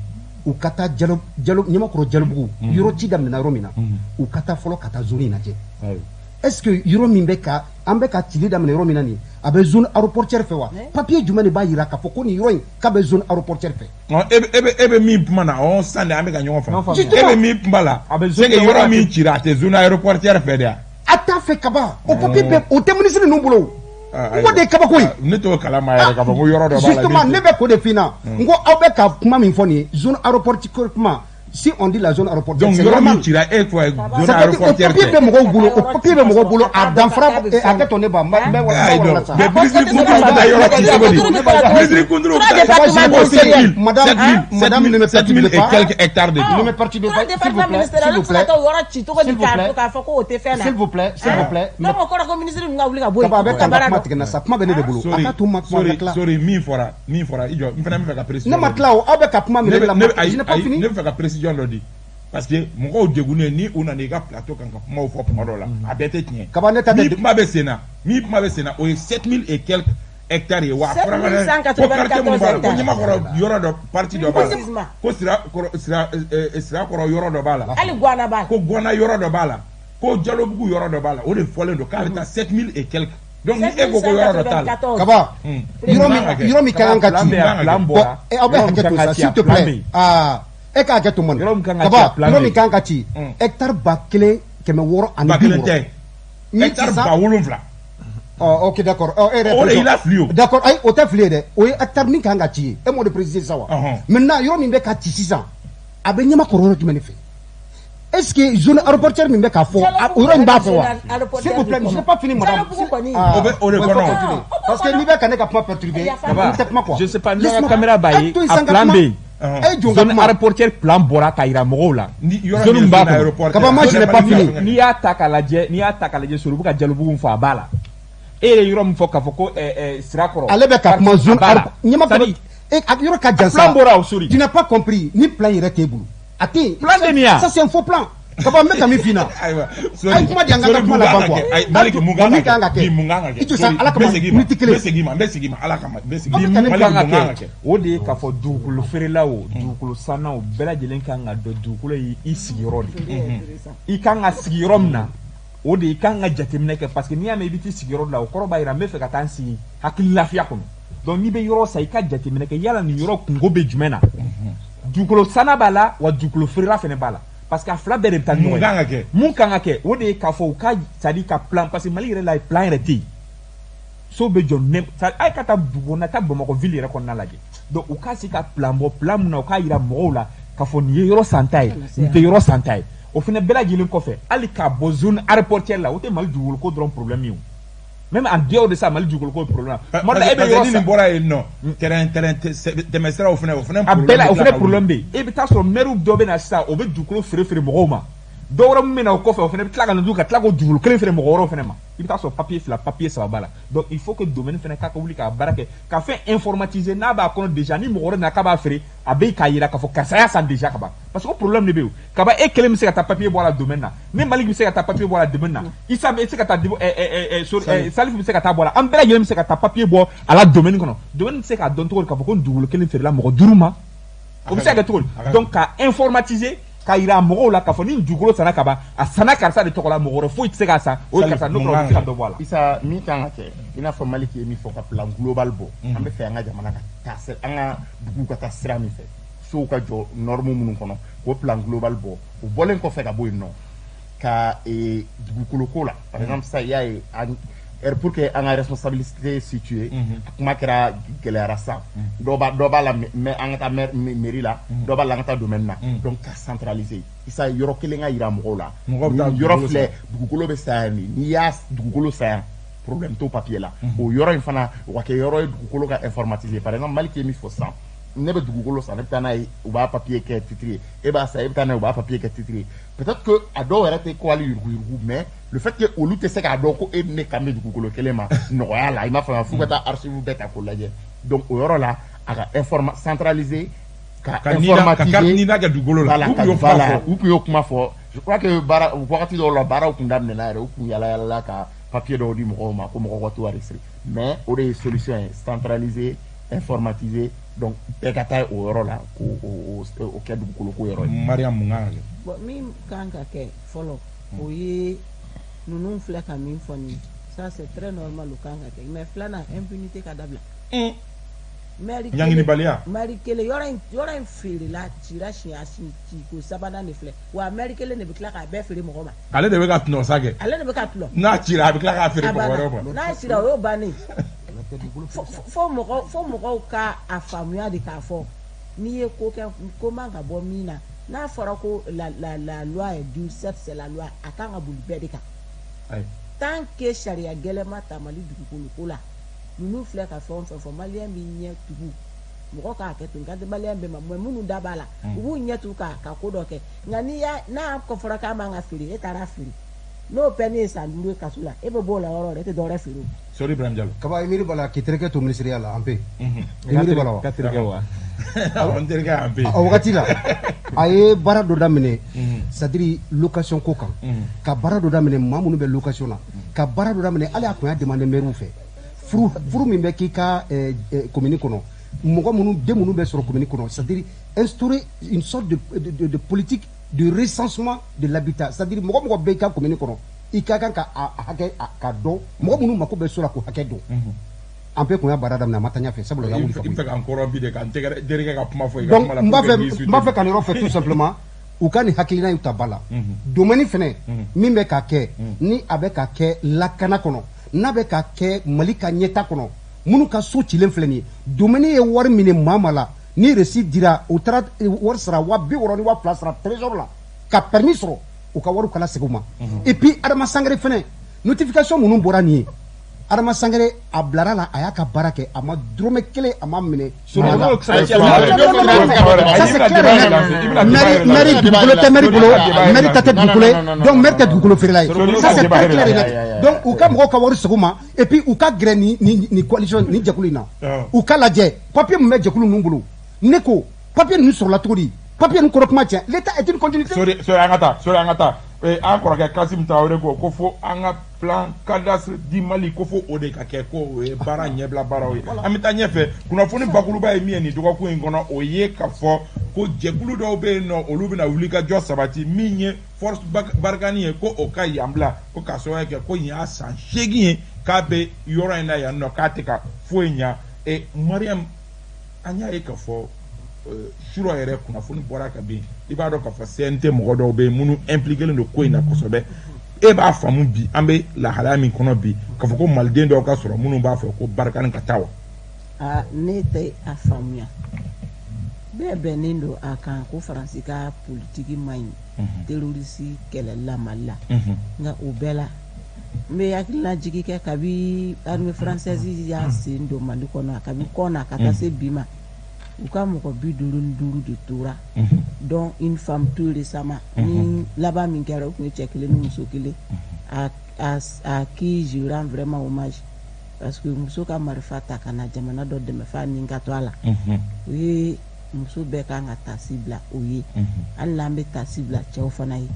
u ka taa jalo jalo Ɲamakɔrɔ Jalobugu, yɔrɔ ci daminɛna yɔrɔ min na, u ka taa fɔlɔ ka taa zone in lajɛ. Ayiwa. Est-ce que yɔrɔ min bɛ ka an bɛ ka cili daminɛ yɔrɔ min na nin, a bɛ zone aéroportuaire fɛ wa? Papier jumɛn de b'a jira k'a fɔ ko nin yɔrɔ in k'a bɛ zone aéroportuaire fɛ? E bɛ min kuma na, sisan de an bɛ ka ɲɔgɔn faamu. E bɛ min kuma la, c'est que yɔrɔ min cira, a tɛ zone aéroportuaire fɛ de wa? A t'a fɛ kaban. O papier bɛ, o tɛ ministre ninnu bolo. N ko de ye kabako ye. Ne t'o kalama yɛrɛ k'a fɔ ko yɔrɔ dɔ b'a la. Justement, ne bɛ k'o de f'i ɲɛna. N ko aw bɛ ka kuma min fɔ nin ye, zone aéroportuaire kuma. Si on dit la zone aéroportuaire, donc yɔrɔ min cira e fɔ zone aéroportuaire tɛ. O papier bɛ mɔgɔw bolo, o papier bɛ mɔgɔw bolo, a danfara a kɛ to ne ba, n bɛ wala sa. Mais ministre kunturu bɛ taa yɔrɔ ci cogo di? Ministre kunturu bɛ taa ko 7000, Madame, ne me perturbez pas. Et quelques hectares de. Ne me perturbez pas, s'il vous plaît, s'il vous plaît. S'il vous plaît. K'a fɔ k'o tɛ fɛn na. S'il vous plaît, s'il vous plaît. Non, o kɔrɔ ko ministre ninnu ka wuli ka bɔ yen. Kaba, a bɛ ka n ka kuma tigɛ n na sa, kuma bɛ ne de bolo. A ka to n ma kuma ka tila. Sorry, min fɔra, i jɔ, n fana bɛ fɛ ka précision. Ne ma tila o, aw bɛ ka kuma min ne la, je n'ai pas fini. Ne bɛ fɛ ka précision dɔ di. Parce que mɔgɔw degunnen ni u nana i ka plateau kan ka kumaw fɔ kuma dɔw la, a bɛɛ tɛ tiɲɛ. Kaba, ne ta tɛ. Min kuma bɛ sen na, o ye 7000 et quelques hectares ye wa. A fɔra fana ko quartier minnu b'a la, ko Ɲamakɔrɔ yɔrɔ dɔ partie dɔ b'a la, ko Sirakɔrɔ yɔrɔ dɔ b'a la, hali Guana b'a la, ko Guana yɔrɔ dɔ b'a la, ko Jalobugu yɔrɔ dɔ b'a la, o de fɔlen don k'a bɛ taa 7000 et quelques. Donc ni e ko ko yɔrɔ dɔ t'a la. Kaba, yɔrɔ min ka kan ka ci, aw bɛ hakɛ to sa, s'il te plaît. Aa, e k'a kɛ to man. Kaba, yɔrɔ min kan ka ci, hectare 1660. Hectare 7000. Ok, d'accord. E yɛrɛ. O de y'i lafili o. D'accord, ayi, o tɛ fili ye dɛ. O ye hectare min kan ka ci ye. E m'o de préciser sisan wa? Maintenant, yɔrɔ min bɛ ka ci sisan, a bɛ Ɲamakɔrɔ yɔrɔ jumɛn de fɛ? Est-ce que zone aéroportuaire min bɛ k'a fɔ, o yɔrɔ in b'a fɛ wa? S'il vous plaît, je n'ai pas fini, madame. O bɛ o de kɔnɔ. Parce que n'i bɛ ka ne ka kuma perturber, n tɛ kuma quoi. Je sais pas, ne ka caméra b'a ye, a plan bɛ yen. Zone aéroportuaire plan bɔra k'a jira mɔgɔw la. Zone b'a kɔnɔ. Kaba, moi je n'ai pas fini. N'i y'a ta k'a lajɛ, Sori, u bɛ ka Jalobugu fɔ, a b'a la. E yɛrɛ yɔrɔ min fɔ k'a fɔ ko Sirakɔrɔ. Ale bɛ ka kuma zone Ɲamakɔrɔ. Yɔrɔ ka jan sa. Plan bɔra o, Sori. Tu n'as pas compris, ni plan yɛrɛ t'e bolo. A tɛ yen. Plan de nin ya. Ça c'est un faux plan. Kaba, n bɛ ka min f'i ɲɛna. Ayiwa. A ye kuma di an ka kuma laban quoi. Maliki, mun kan ka kɛ? Mun kan ka kɛ? I to sa, Ala kama, minute kelen. N bɛ segin i ma, Ala kama, n bɛ segin i ma. Mun kan ka kɛ? O de ye k'a fɔ dugukolo feerelaw, dugukolo sannaw bɛɛ lajɛlen kan ka dɔn dugukolo ye i sigiyɔrɔ de ye. I kan ka sigi yɔrɔ min na, o de i kan ka jateminɛ kɛ, parce que n'i y'a mɛn i bɛ t'i sigiyɔrɔ la, o kɔrɔ b'a jira n bɛ fɛ ka taa n sigi hakili lafiya kɔnɔ. Donc n'i bɛ yɔrɔ san, i ka jateminɛ kɛ yala nin yɔrɔ kungo bɛ jumɛn na. Dugukolo sanna b'a la wa, dugukolo feerela fana b'a la. Parce que a fila bɛɛ de bɛ taa ɲɔgɔn ye. Mun kan ka kɛ? O de ye k'a fɔ u ka, c'est à dire ka plan, parce que Mali yɛrɛ la plan yɛrɛ tɛ yen. So bɛ jɔ ne, a ye ka taa dugu kɔnɔ, taa Bamakɔ ville yɛrɛ kɔnɔna lajɛ. Donc u ka se ka plan bɔ, plan mun na u k'a jira mɔgɔw la k'a fɔ nin ye yɔrɔ santa ye, nin tɛ yɔrɔ santa ye. O fana bɛɛ lajɛlen kɔfɛ, hali k'a bɔ zone aéroportuaire la, o tɛ Mali dugukolo ko dɔrɔn problème ye o. Même en dehors de ça, Mali dugukolo ko problème. Parce que ni nin bɔra yen nɔ, terrain tɛmɛsiraw fana, o fana a bɛɛ la, o fana problème bɛ yen. E bɛ taa sɔrɔ maire dɔ bɛ na sisan, o bɛ dugukolo feere mɔgɔw ma. Dɔw wɛrɛ min bɛ na o kɔfɛ, o fana bɛ tila ka na dun ka tila k'o dugukolo kelen feere mɔgɔ wɛrɛw fana ma. I bɛ taa sɔrɔ papier 2, papier 3 b'a la. Donc il faut que domaine fana k'a ka wuli k'a baara kɛ, ka fɛn informatiser n'a b'a kɔnɔ déjà, ni mɔgɔ wɛrɛ nana k'a b'a feere, a bɛ k'a jira k'a fɔ karisa y'a san déjà ka ban. Parce que o problème de bɛ yen. Kaba, e kelen bɛ se ka taa papier bɔ a la domaine na, ne Malik bɛ se ka taa papier bɔ a la domaine na, Isa bɛ se ka taa, Salif bɛ se ka taa bɔ a la, an bɛɛ lajɛlen bɛ se ka taa papier bɔ a la domaine kɔnɔ. Domaine bɛ se k'a dɔn cogo di k'a fɔ ko dugukolo kelen feerela mɔgɔ 5 ma? O bɛ se ka kɛ cogo di? Donc ka informatiser, k'a jira mɔgɔw la k'a fɔ ni dugukolo sanna ka ban, a sanna karisa de tɔgɔ la, mɔgɔ wɛrɛ foyi tɛ se k'a san, o ye karisa, n'o kɛra o bɛ se ka dɔ bɔ a la. Isa, min kan ka kɛ, i n'a fɔ Maliki ye min fɔ, ka plan global bɔ. An bɛ fɛ an ka jamana ka taa, an ka dugu ka taa sira min fɛ, sow ka jɔ norme minnu kɔnɔ, k'o plan global bɔ. O bɔlen kɔfɛ ka bɔ yen nɔ, ka dugukolo ko la, par exemple sisan i y'a ye, pour que an ka responsabilité située, a kuma kɛra gɛlɛyara sisan. Dɔ b'a la mais an ka taa mairie la, dɔ b'a la an ka taa domaine na. Donc ka centraliser, isa yɔrɔ kelen ka yira mɔgɔw la, yɔrɔ filɛ, dugukolo bɛ san yan, n'i y'a dugukolo san yan, problème t'o papier la. O yɔrɔ in fana, o ka kɛ yɔrɔ ye dugukolo ka informatiser. Par exemple, Maliki ye min fɔ sisan, ne bɛ dugukolo san, ne bɛ taa n'a ye, u b'a papier kɛ titre ye, e b'a san, e bɛ taa n'a ye, u b'a papier kɛ titre ye. Peut-être que a dɔw yɛrɛ tɛ ko hali yuruguyurugu, mais le fait que olu tɛ se k'a dɔn ko e ni ne kan bɛ dugukolo kelen ma nɔgɔya la, i m'a faamuya, f'u ka taa archive bɛɛ ta k'o lajɛ. Donc o yɔrɔ la, a ka centraliser, ka informatiser, ni n'a kɛ dugukolo la. U tun y'o kuma fɔ. Je crois que baara wagati dɔw la, baaraw tun daminɛna yɛrɛ, u tun yala yalala ka papier dɔw di mɔgɔw ma ko mɔgɔw ka t'u enregistrer. Mais o de ye solution ye, centraliser, informatiser. Donc bɛɛ ka taa o yɔrɔ la k'o o kɛ dugukolo ko yɔrɔ ye. Mariam, mun kan ka kɛ? Bon, min kan ka kɛ fɔlɔ, o ye Ninnu filɛ ka min fɔ nin ye, ça c'est très normal, o kan ka kɛ. Mais filanan, impunité ka dabila. Maire Ɲanginibaliya. Maire kelen, yɔrɔ in feerela, cira siɲɛ ci ko sabanan de filɛ wa. Maire kelen de bɛ tila k'a bɛɛ feere mɔgɔ ma. Ale de bɛ ka tɔnɔ sa kɛ. Ale de bɛ ka tulɔ. N'a cira, a bɛ tila k'a feere A mɔgɔ banna. wɛrɛw ma. N'a cira, o y'o bannen. Fo mɔgɔw ka a faamuya de k'a fɔ n'i ye ko kɛ, ko man ka bɔ min na. N'a fɔra ko la loi est dure, certes c'est la loi, a kan ka boli bɛɛ de kan. Ayi. Tant que sariya gɛlɛn ma ta Mali dugukolo ko la, ninnu filɛ ka fɛn o fɛn fɔ, maliyɛn b'i ɲɛ tugu. Mɔgɔ k'a kɛ ten, n kan tɛ maliyɛn bɛɛ ma, mais minnu da b'a la, u b'u ɲɛ tugu ka ko dɔ kɛ. Nka n'i y'a n'a fɔra k'a man ka feere, e taara feere, n'o peine ye san 5 ye kaso la, e bɛ bɔ o la yɔrɔ o yɔrɔ, e tɛ dɔwɛrɛ feere o. Sori Ibrahim Diallo. Kaba, i miiri b'a la k'i terikɛ to ministériya la an pe, i miiri b'a la wa? Ka terikɛ wa? Awɔ, n terikɛ y'an pe. A wagati la, a ye baara dɔ daminɛ, c'est à dire location ko kan, ka baara dɔ daminɛ maa minnu bɛ location na, ka baara dɔ daminɛ. Hali a kun y'a demandé maire fɛ, furu min bɛ k'i ka commune kɔnɔ, mɔgɔ minnu, den minnu bɛ sɔrɔ commune kɔnɔ, c'est à dire instaurer une sorte de politique de recensement de l'habitat, c'est à dire mɔgɔ mɔgɔ bɛ i ka commune kɔnɔ, i ka kan ka a hakɛ ka dɔn, mɔgɔ minnu mako bɛ so la, k'o hakɛ dɔn. An bɛɛ kun y'a baara daminɛ, a ma taa ɲɛfɛ, sabula u y'a wuli ka I bɔ bɛ yen. fɛ ka n kɔrɔ bi de, ka n terikɛ ka kuma fɔ i ka Donc kuma la. n b'a pour que fɛ n'i n b'a fɛ ka nin yɔrɔ fɛ, tout simplement u ka nin hakilina in ta ba la. Domaine fɛnɛ min bɛ ka kɛ, ni a bɛ ka kɛ lakana kɔnɔ, n'a bɛ ka kɛ Mali ka ɲɛta kɔnɔ, minnu ka so cilen filɛ nin ye, domaine ye wari minɛ maa ma la, ni reçu dira, u taara wari sara, 62,000 sara trésor la ka permis sɔrɔ, u ka wariw kana segin u ma. Et puis Adama Sangare fɛnɛ, notification minnu bɔra nin ye, Adama Sangare a bilara la, a y'a ka baara kɛ, a ma dɔrɔmɛ kelen a ma minɛ. Ça, c'est clair et net. Mairie dugukolo tɛ mairie bolo, mairie ta tɛ dugukolo ye, donc maire tɛ dugukolo feerela ye. Ça, c'est très clair et net. Donc u ka mɔgɔw ka wari segin u ma, et puis u ka gɛrɛ ni coalition ni jɛkulu in na, u ka lajɛ papier min bɛ jɛkulu ninnu bolo. Ne ko papier ninnu sɔrɔla cogo di? Papier ninnu kɔrɔ kuma tiɲɛ, l'État est une continuité. Sori, sori, an ka taa. Sori, an ka taa. An kɔrɔkɛ Kasim Tarawele ko fo an ka plan cadastre di Mali, ko fo o de ka kɛ, ko o ye baara ɲɛbila baaraw ye. An bɛ taa ɲɛfɛ. Kunnafoni bakuruba ye min ye nin dɔgɔkun in kɔnɔ, o ye ka fɔ ko jɛkulu dɔw bɛ yen nɔ, olu bɛna wuli ka jɔ sabati min ye force Barkhane ye, ko o ka yan bila, ko k'a sababuya kɛ ko nin y'a san 8 ye k'a bɛ yɔrɔ in na yan nɔ, k'a tɛ ka foyi ɲa. Mariam, an y'a ye k'a fɔ surɔ yɛrɛ kunnafoni bɔra ka bin, i b'a dɔn k'a fɔ CNT mɔgɔ dɔw bɛ yen minnu impliqué don ko in na kosɛbɛ. E b'a faamu bi, an bɛ lahalaya min kɔnɔ bi, k'a fɔ ko maliden dɔw ka sɔrɔ minnu b'a fɔ ko Barkhane ka taa wa? Aa, ne tɛ a faamuya. Bɛɛ bɛnnen don a kan ko Faransi ka politiki man ɲi terroriste kɛlɛli la Mali la. Nka o bɛɛ la, n bɛ hakilina jigi kɛ, kabi armée française y'a sen don Mali kɔnɔ, kabi kɔna ka taa se bi ma, u ka mɔgɔ 55 de tora, dont une femme tout récemment. Ni laban min kɛra, o tun ye cɛ kelen ni muso kelen à qui je rends vraiment hommage, parce que muso ka marifa ta ka na jamana dɔ dɛmɛ f'a ni ka to a la, o ye muso bɛɛ kan ka tasi bila o ye, hali n'an bɛ tasi bila cɛw fana ye.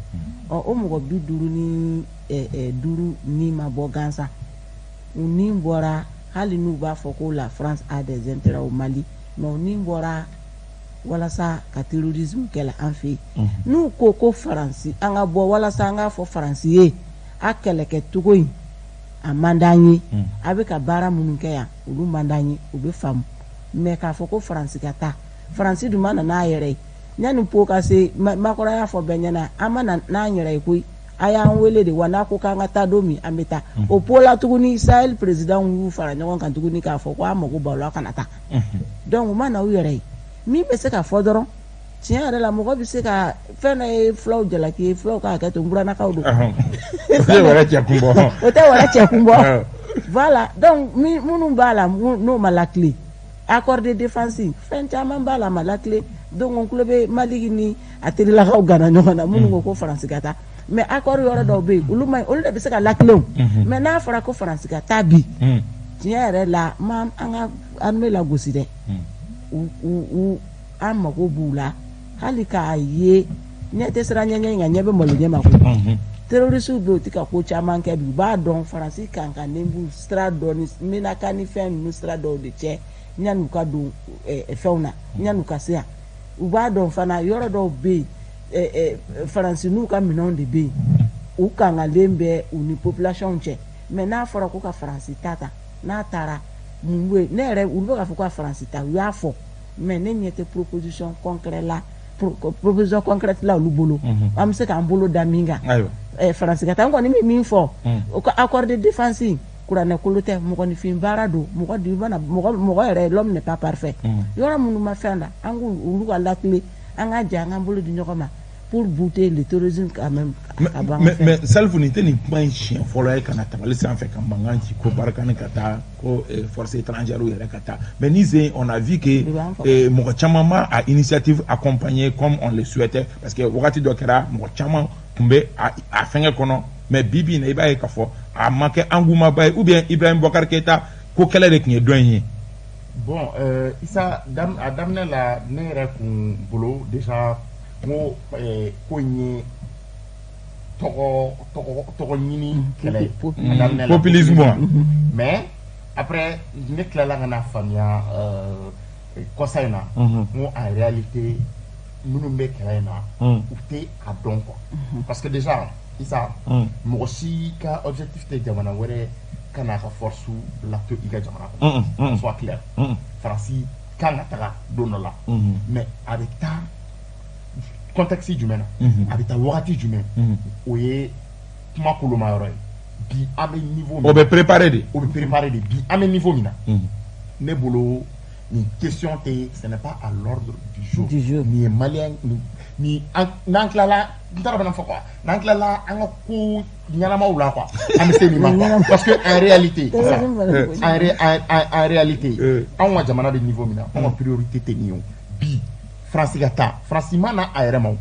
Ɔ, o mɔgɔ 55 ni ma bɔ gansan, u ni bɔra, hali n'u b'a fɔ ko la France a des intérêts au Mali, mais u ni bɔra walasa ka terrorisme kɛlɛ an fɛ yen. N'u ko ko Faransi an ka bɔ, walasa an k'a fɔ Faransi ye a kɛlɛkɛcogo in a man d'an ye, a bɛ ka baara minnu kɛ yan, olu man d'an ye, u bɛ faamu. Mais k'a fɔ ko Faransi ka taa, Faransi dun ma na n'a yɛrɛ ye. Yanni po ka se, Macron y'a fɔ bɛɛ ɲɛna, an ma na n'an yɛrɛ ye koyi, a y'an wele de wa. N'a ko k'an ka taa don min, an bɛ taa. O po la tuguni, Sahel président y'u fara ɲɔgɔn kan tuguni k'a fɔ ko an mago b'aw la, aw kana taa. Donc u ma na u yɛrɛ ye. Min bɛ se ka fɔ dɔrɔn, tiɲɛ yɛrɛ la, mɔgɔ bɛ se ka fɛn dɔ ye, fulaw jalaki ye, fulaw ka hakɛ to, n buranakaw don. O tɛ wɛrɛ cɛ kun bɔ. O tɛ wɛrɛ cɛ kun bɔ, voilà. Donc minnu b'a la, n'o ma lakile, accord de défense, fɛn caman b'a la a ma lakile. Donc n tulo bɛ Maliki ni a terilakaw gana ɲɔgɔn na, minnu ko ko Faransi ka taa, mais accord yɔrɔ dɔw bɛ yen, olu ma ɲi, olu de bɛ se ka lakile o. Mais n'a fɔra ko Faransi ka taa bi, tiɲɛ yɛrɛ la, ma an ka armée lagosi dɛ, u an mago b'u la. Hali k'a ye ɲɛ tɛ siran ɲɛ ɲɛ, nka ɲɛ bɛ malo ɲɛ ma koyi. Terroriste bɛ yen, u tɛ ka ko caman kɛ bi, u b'a dɔn Faransi kankannen b'u sira dɔ ni Menaka ni fɛn ninnu sira dɔw de cɛ yanni u ka don fɛnw na, yanni u ka se yan. U b'a dɔn fana yɔrɔ dɔw bɛ yen, Faransi n'u ka minɛnw de bɛ yen. U kangalen bɛ u ni population cɛ. Mais n'a fɔra ko ka Faransi ta ta, n'a taara mun bɛ ne yɛrɛ, olu bɛ k'a fɔ ko ka Faransi ta, u y'a fɔ, mais ne ɲɛ tɛ proposition concrète la, proposition concrète la olu bolo, an bɛ se k'an bolo da min kan. Faransi ka taa, n kɔni bɛ min fɔ, o ka accord de défense, kuranɛ kolo tɛ, mɔgɔninfin baara don. Mɔgɔ di mana mɔgɔ mɔgɔ yɛrɛ, l'homme n'est pas parfait. Yɔrɔ minnu ma fɛn la, an k'u olu ka lakile, an ka jɛ, an k'an bolo di ɲɔgɔn ma pour bouter le terrorisme quand même ka ban. Mais Salifu, nin tɛ nin kuma in siɲɛ fɔlɔ ye ka na tabali sanfɛ ka mankan ci ko Barkhane ka taa, ko force étrangère yɛrɛ ka taa. Mais ni sen, on a vu que mɔgɔ caman ma a initiative accompagner comme on le souhaitait, parce que wagati dɔ kɛra, mɔgɔ caman tun bɛ a fɛngɛ kɔnɔ. Mais bi bi in na, i b'a ye k'a fɔ a ma kɛ engouement ba ye, ou bien Ibrahim Boubacar Keïta ko kɛlɛ de tun ye dɔ in ye. Bon, Isa, a daminɛ la, ne yɛrɛ kun bolo déjà, n ko ko in ye tɔgɔ ɲini kɛlɛ ye a daminɛ la. Populisme. Mais après, ne tilala ka na faamuya kɔsa in na, n ko en réalité, minnu bɛ kɛlɛ in na, u tɛ a dɔn quoi. Parce que déjà, Isa, mɔgɔ si ka objectif tɛ jamana wɛrɛ ka n'a ka force lato i ka jamana kɔnɔ, soit clair. Faransi kan ka taga don dɔ la, mais a bɛ taa contexte jumɛn na, a bɛ taa wagati jumɛn, o ye kuma koloma yɔrɔ ye. Bi, an bɛ niveau min O bɛ préparer de. O bɛ préparer de. Bi, an bɛ niveau min na, ne bolo, nin question tɛ, ce n'est pas à l'ordre du jour. Du jour. Nin ye malien ni an n'an tilala, n t'a dɔn bɛna fɔ quoi, n'an tilala an ka ko ɲɛnamaw la quoi, an bɛ se nin ma quoi. Parce que en réalité, en réalité, anw ka jamana bɛ niveau min na, anw ka priorité tɛ nin ye o. Bi, Faransi ka taa, Faransi ma na a yɛrɛ ma o,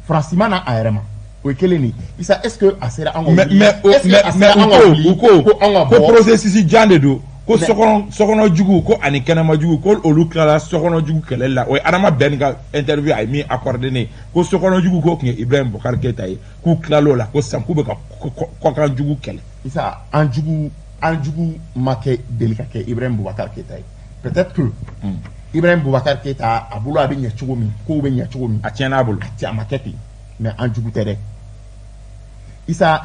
Faransi ma na a yɛrɛ ma, o ye kelen de ye. Isa, est ce que a sera an ka Mais wuli, mais est ce que mais a mais sera an ka wuli u ko ko an ka ko bɔ processus jan de don, ko sokɔnɔ jugu ko ani kɛnɛma jugu, ko olu tilala sokɔnɔ jugu kɛlɛli la. O ye Adama Bɛn ka interview a ye min accordé ne ye, ko sokɔnɔ jugu ko tun ye Ibrahim Boubacar Keïta ye, k'u tilal'o la, ko sisan k'u bɛ ka kɔkan jugu kɛlɛ. Isa, an jugu ma kɛ deli ka kɛ Ibrahim Boubacar Keïta ye. Peut-être que Ibrahim Boubacar Keïta, a bolo, a bɛ ɲɛ cogo min, kow bɛ ɲɛ cogo min, A tiɲɛna a bolo. A ma kɛ ten, mais an jugu tɛ dɛ, Isa.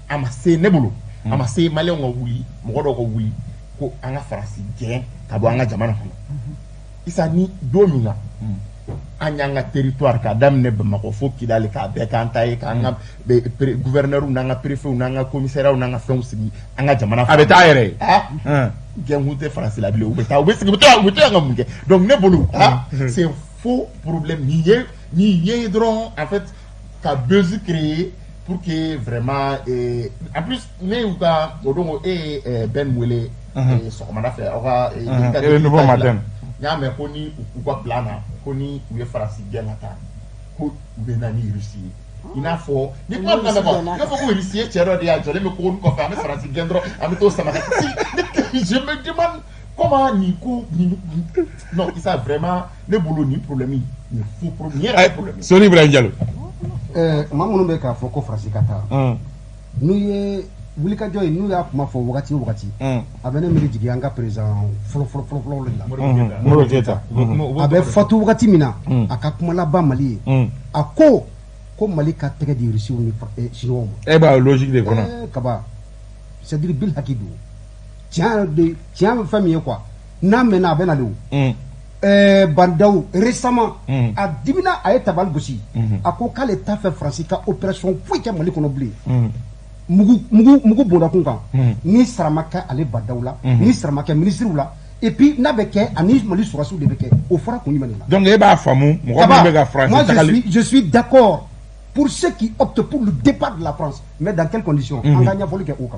A ma se ne bolo, a ma se maliyɛnw ka wuli, mɔgɔ dɔw ka wuli ko an ka Faransi gɛn ka bɔ an ka jamana kɔnɔ. Isa, ni don min na an y'an ka territoire k'a daminɛ Bamakɔ fo Kidali, k'a bɛɛ k'an ta ye, k'an ka gouverneur n'an ka préfet n'an ka commissariat n'an ka fɛnw sigi an ka jamana. A bɛ taa a yɛrɛ ye. Ah, gɛnkun tɛ Faransi la bilen. U bɛ taa, u bɛ sigi, u bɛ to, u bɛ to yan ka mun kɛ? Donc ne bolo, ah, c'est un faux problème. Nin ye dɔrɔn, en fait, ka buzz créer pour que vraiment en plus, ne y'u ka o don ko e ye Ben wele sɔgɔmada fɛ, aw ka Renouveau Matin. N y'a mɛn ko ni u ka plan na, ko ni u ye Faransi gɛn ka taa, ko u bɛ na ni Russie ye. I n'a fɔ ni kuma bɛna mɛn quoi, i b'a fɔ ko Russie ye cɛ dɔ de ye, a jɔlen bɛ kogo kɔfɛ, an bɛ Faransi gɛn dɔrɔn, an bɛ t'o sama ka si. Je me demande comment nin ko nin. Non, Isa, vraiment, ne bolo, nin problème, nin faux problème, nin yɛrɛ ye problème ye. Sori Ibrahim Diallo. Maa minnu bɛ k'a fɔ ko Faransi ka taa, n'u ye wulikajɔ ye, n'u y'a kuma fɔ wagati o wagati, a bɛ ne miiri jigin an ka président fɔlɔ fɔlɔ fɔlɔ fɔlɔ de la. Modibo Keïta. A bɛ fatu wagati min na, a ka kuma laban Mali ye, a ko ko Mali ka tɛgɛ di Rusiw ni Chinois ma. E b'a logique de kɔnɔ. Kaba, c'est à dire bil haki don, tiɲɛ de, tiɲɛ bɛ fɛn min ye quoi, n'a mɛnna a bɛ na de o. Bah N'Daw récemment, a dimina, a ye tabali gosi, a ko k'ale t'a fɛ Faransi ka opération foyi kɛ Mali kɔnɔ bilen, mugu mugu mugu bonda kun kan, ni sara ma kɛ ale Bah N'Daw la, ni sara ma kɛ ministre la, et puis n'a bɛ kɛ ani Mali sɔrɔdasiw de bɛ kɛ. O fɔra kun jumɛn de la? Donc e b'a faamu, mɔgɔ min bɛ ka Faransi tagali. Je suis d'accord pour ceux qui optent pour le départ de la France, mais dans quelles conditions? An ka ɲɛfɔli kɛ o kan.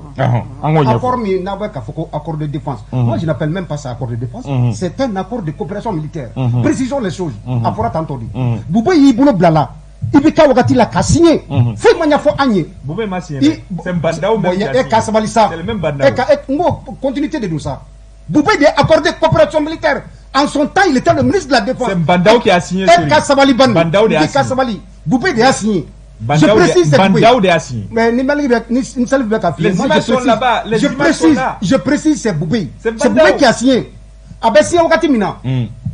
An k'o ɲɛfɔ. Accord min n'a bɛ k'a fɔ ko accord de défense, moi je n'appelle même pas ça accord de défense, c'est un accord de coopération militaire. Précisons les choses. A fɔra tantôt de. Boubèye y'i bolo bila la IBK wagati la ka signé, foyi ma ɲɛfɔ an ye. Boubèye ma signé dɛ, c'est Bah N'Daw même qui a signé. E ka sabali sa. C'est le même Bah N'Daw. E ka n ko continuité de don sa. Boubèye de accordé coopération militaire. En son temps, il était le ministre de la Défense. C'est Bah N'Daw qui a signé. E ka sabali Bani. Bah N'Daw de a I ka signé. sabali. Boubèye de a signé. Bah Je N'Daw précise, c'est Bah Boubèye. N'Daw de a signé. Mais ni Mali bɛ ni Salif bɛ ka f'i ye. Les Moi, images je sont précise. là-bas, les Je images précise, sont là. je précise, c'est Boubèye. C'est C'est Bah N'Daw. Boubèye qui a signé. A bɛ signé wagati min na,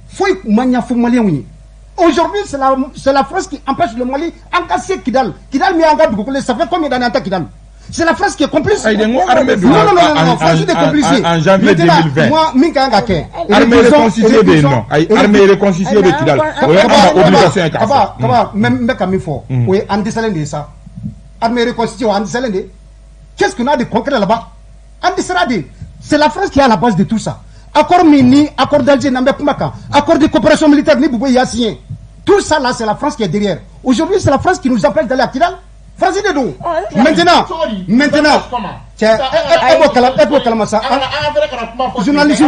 foyi ma ɲɛfɔ maliyɛnw ye. Aujourd'hui, c'est la France qui empêche le Mali en ka se Kidal. Kidal min y'an ka dugukolo ye, ça fait combien d'années an tɛ Kidal? C'est la France qui est complice. Ayi, n ko armée Non, non, non, non, France est complice. En janvier 2020. Moi, min kan ka kɛ. Armée reconstituée bɛ yen nɔ. Ayi, armée reconstituée bɛ Kidal. O ye an ka obligation ye k'a fɔ. Kaba, Kaba, n bɛ ka min fɔ, o ye an dɛsɛlen de ye sa. Armée reconstituée, o an dɛsɛlen de. Qu'est-ce qu'on a de concret là-bas? An dɛsɛra de. C'est la France qui est à la base de tout ça. Accord min ni accord d'Alger n'an bɛ kuma kan, accord de coopération militaire ni Boubou y'a signé. Tout ça là, c'est la France qui est derrière. Aujourd'hui, c'est la France qui nous empêche d'aller à Kidal. France de don. Maintenant, maintenant, cɛ, e b'o kalama sa. Journaliste,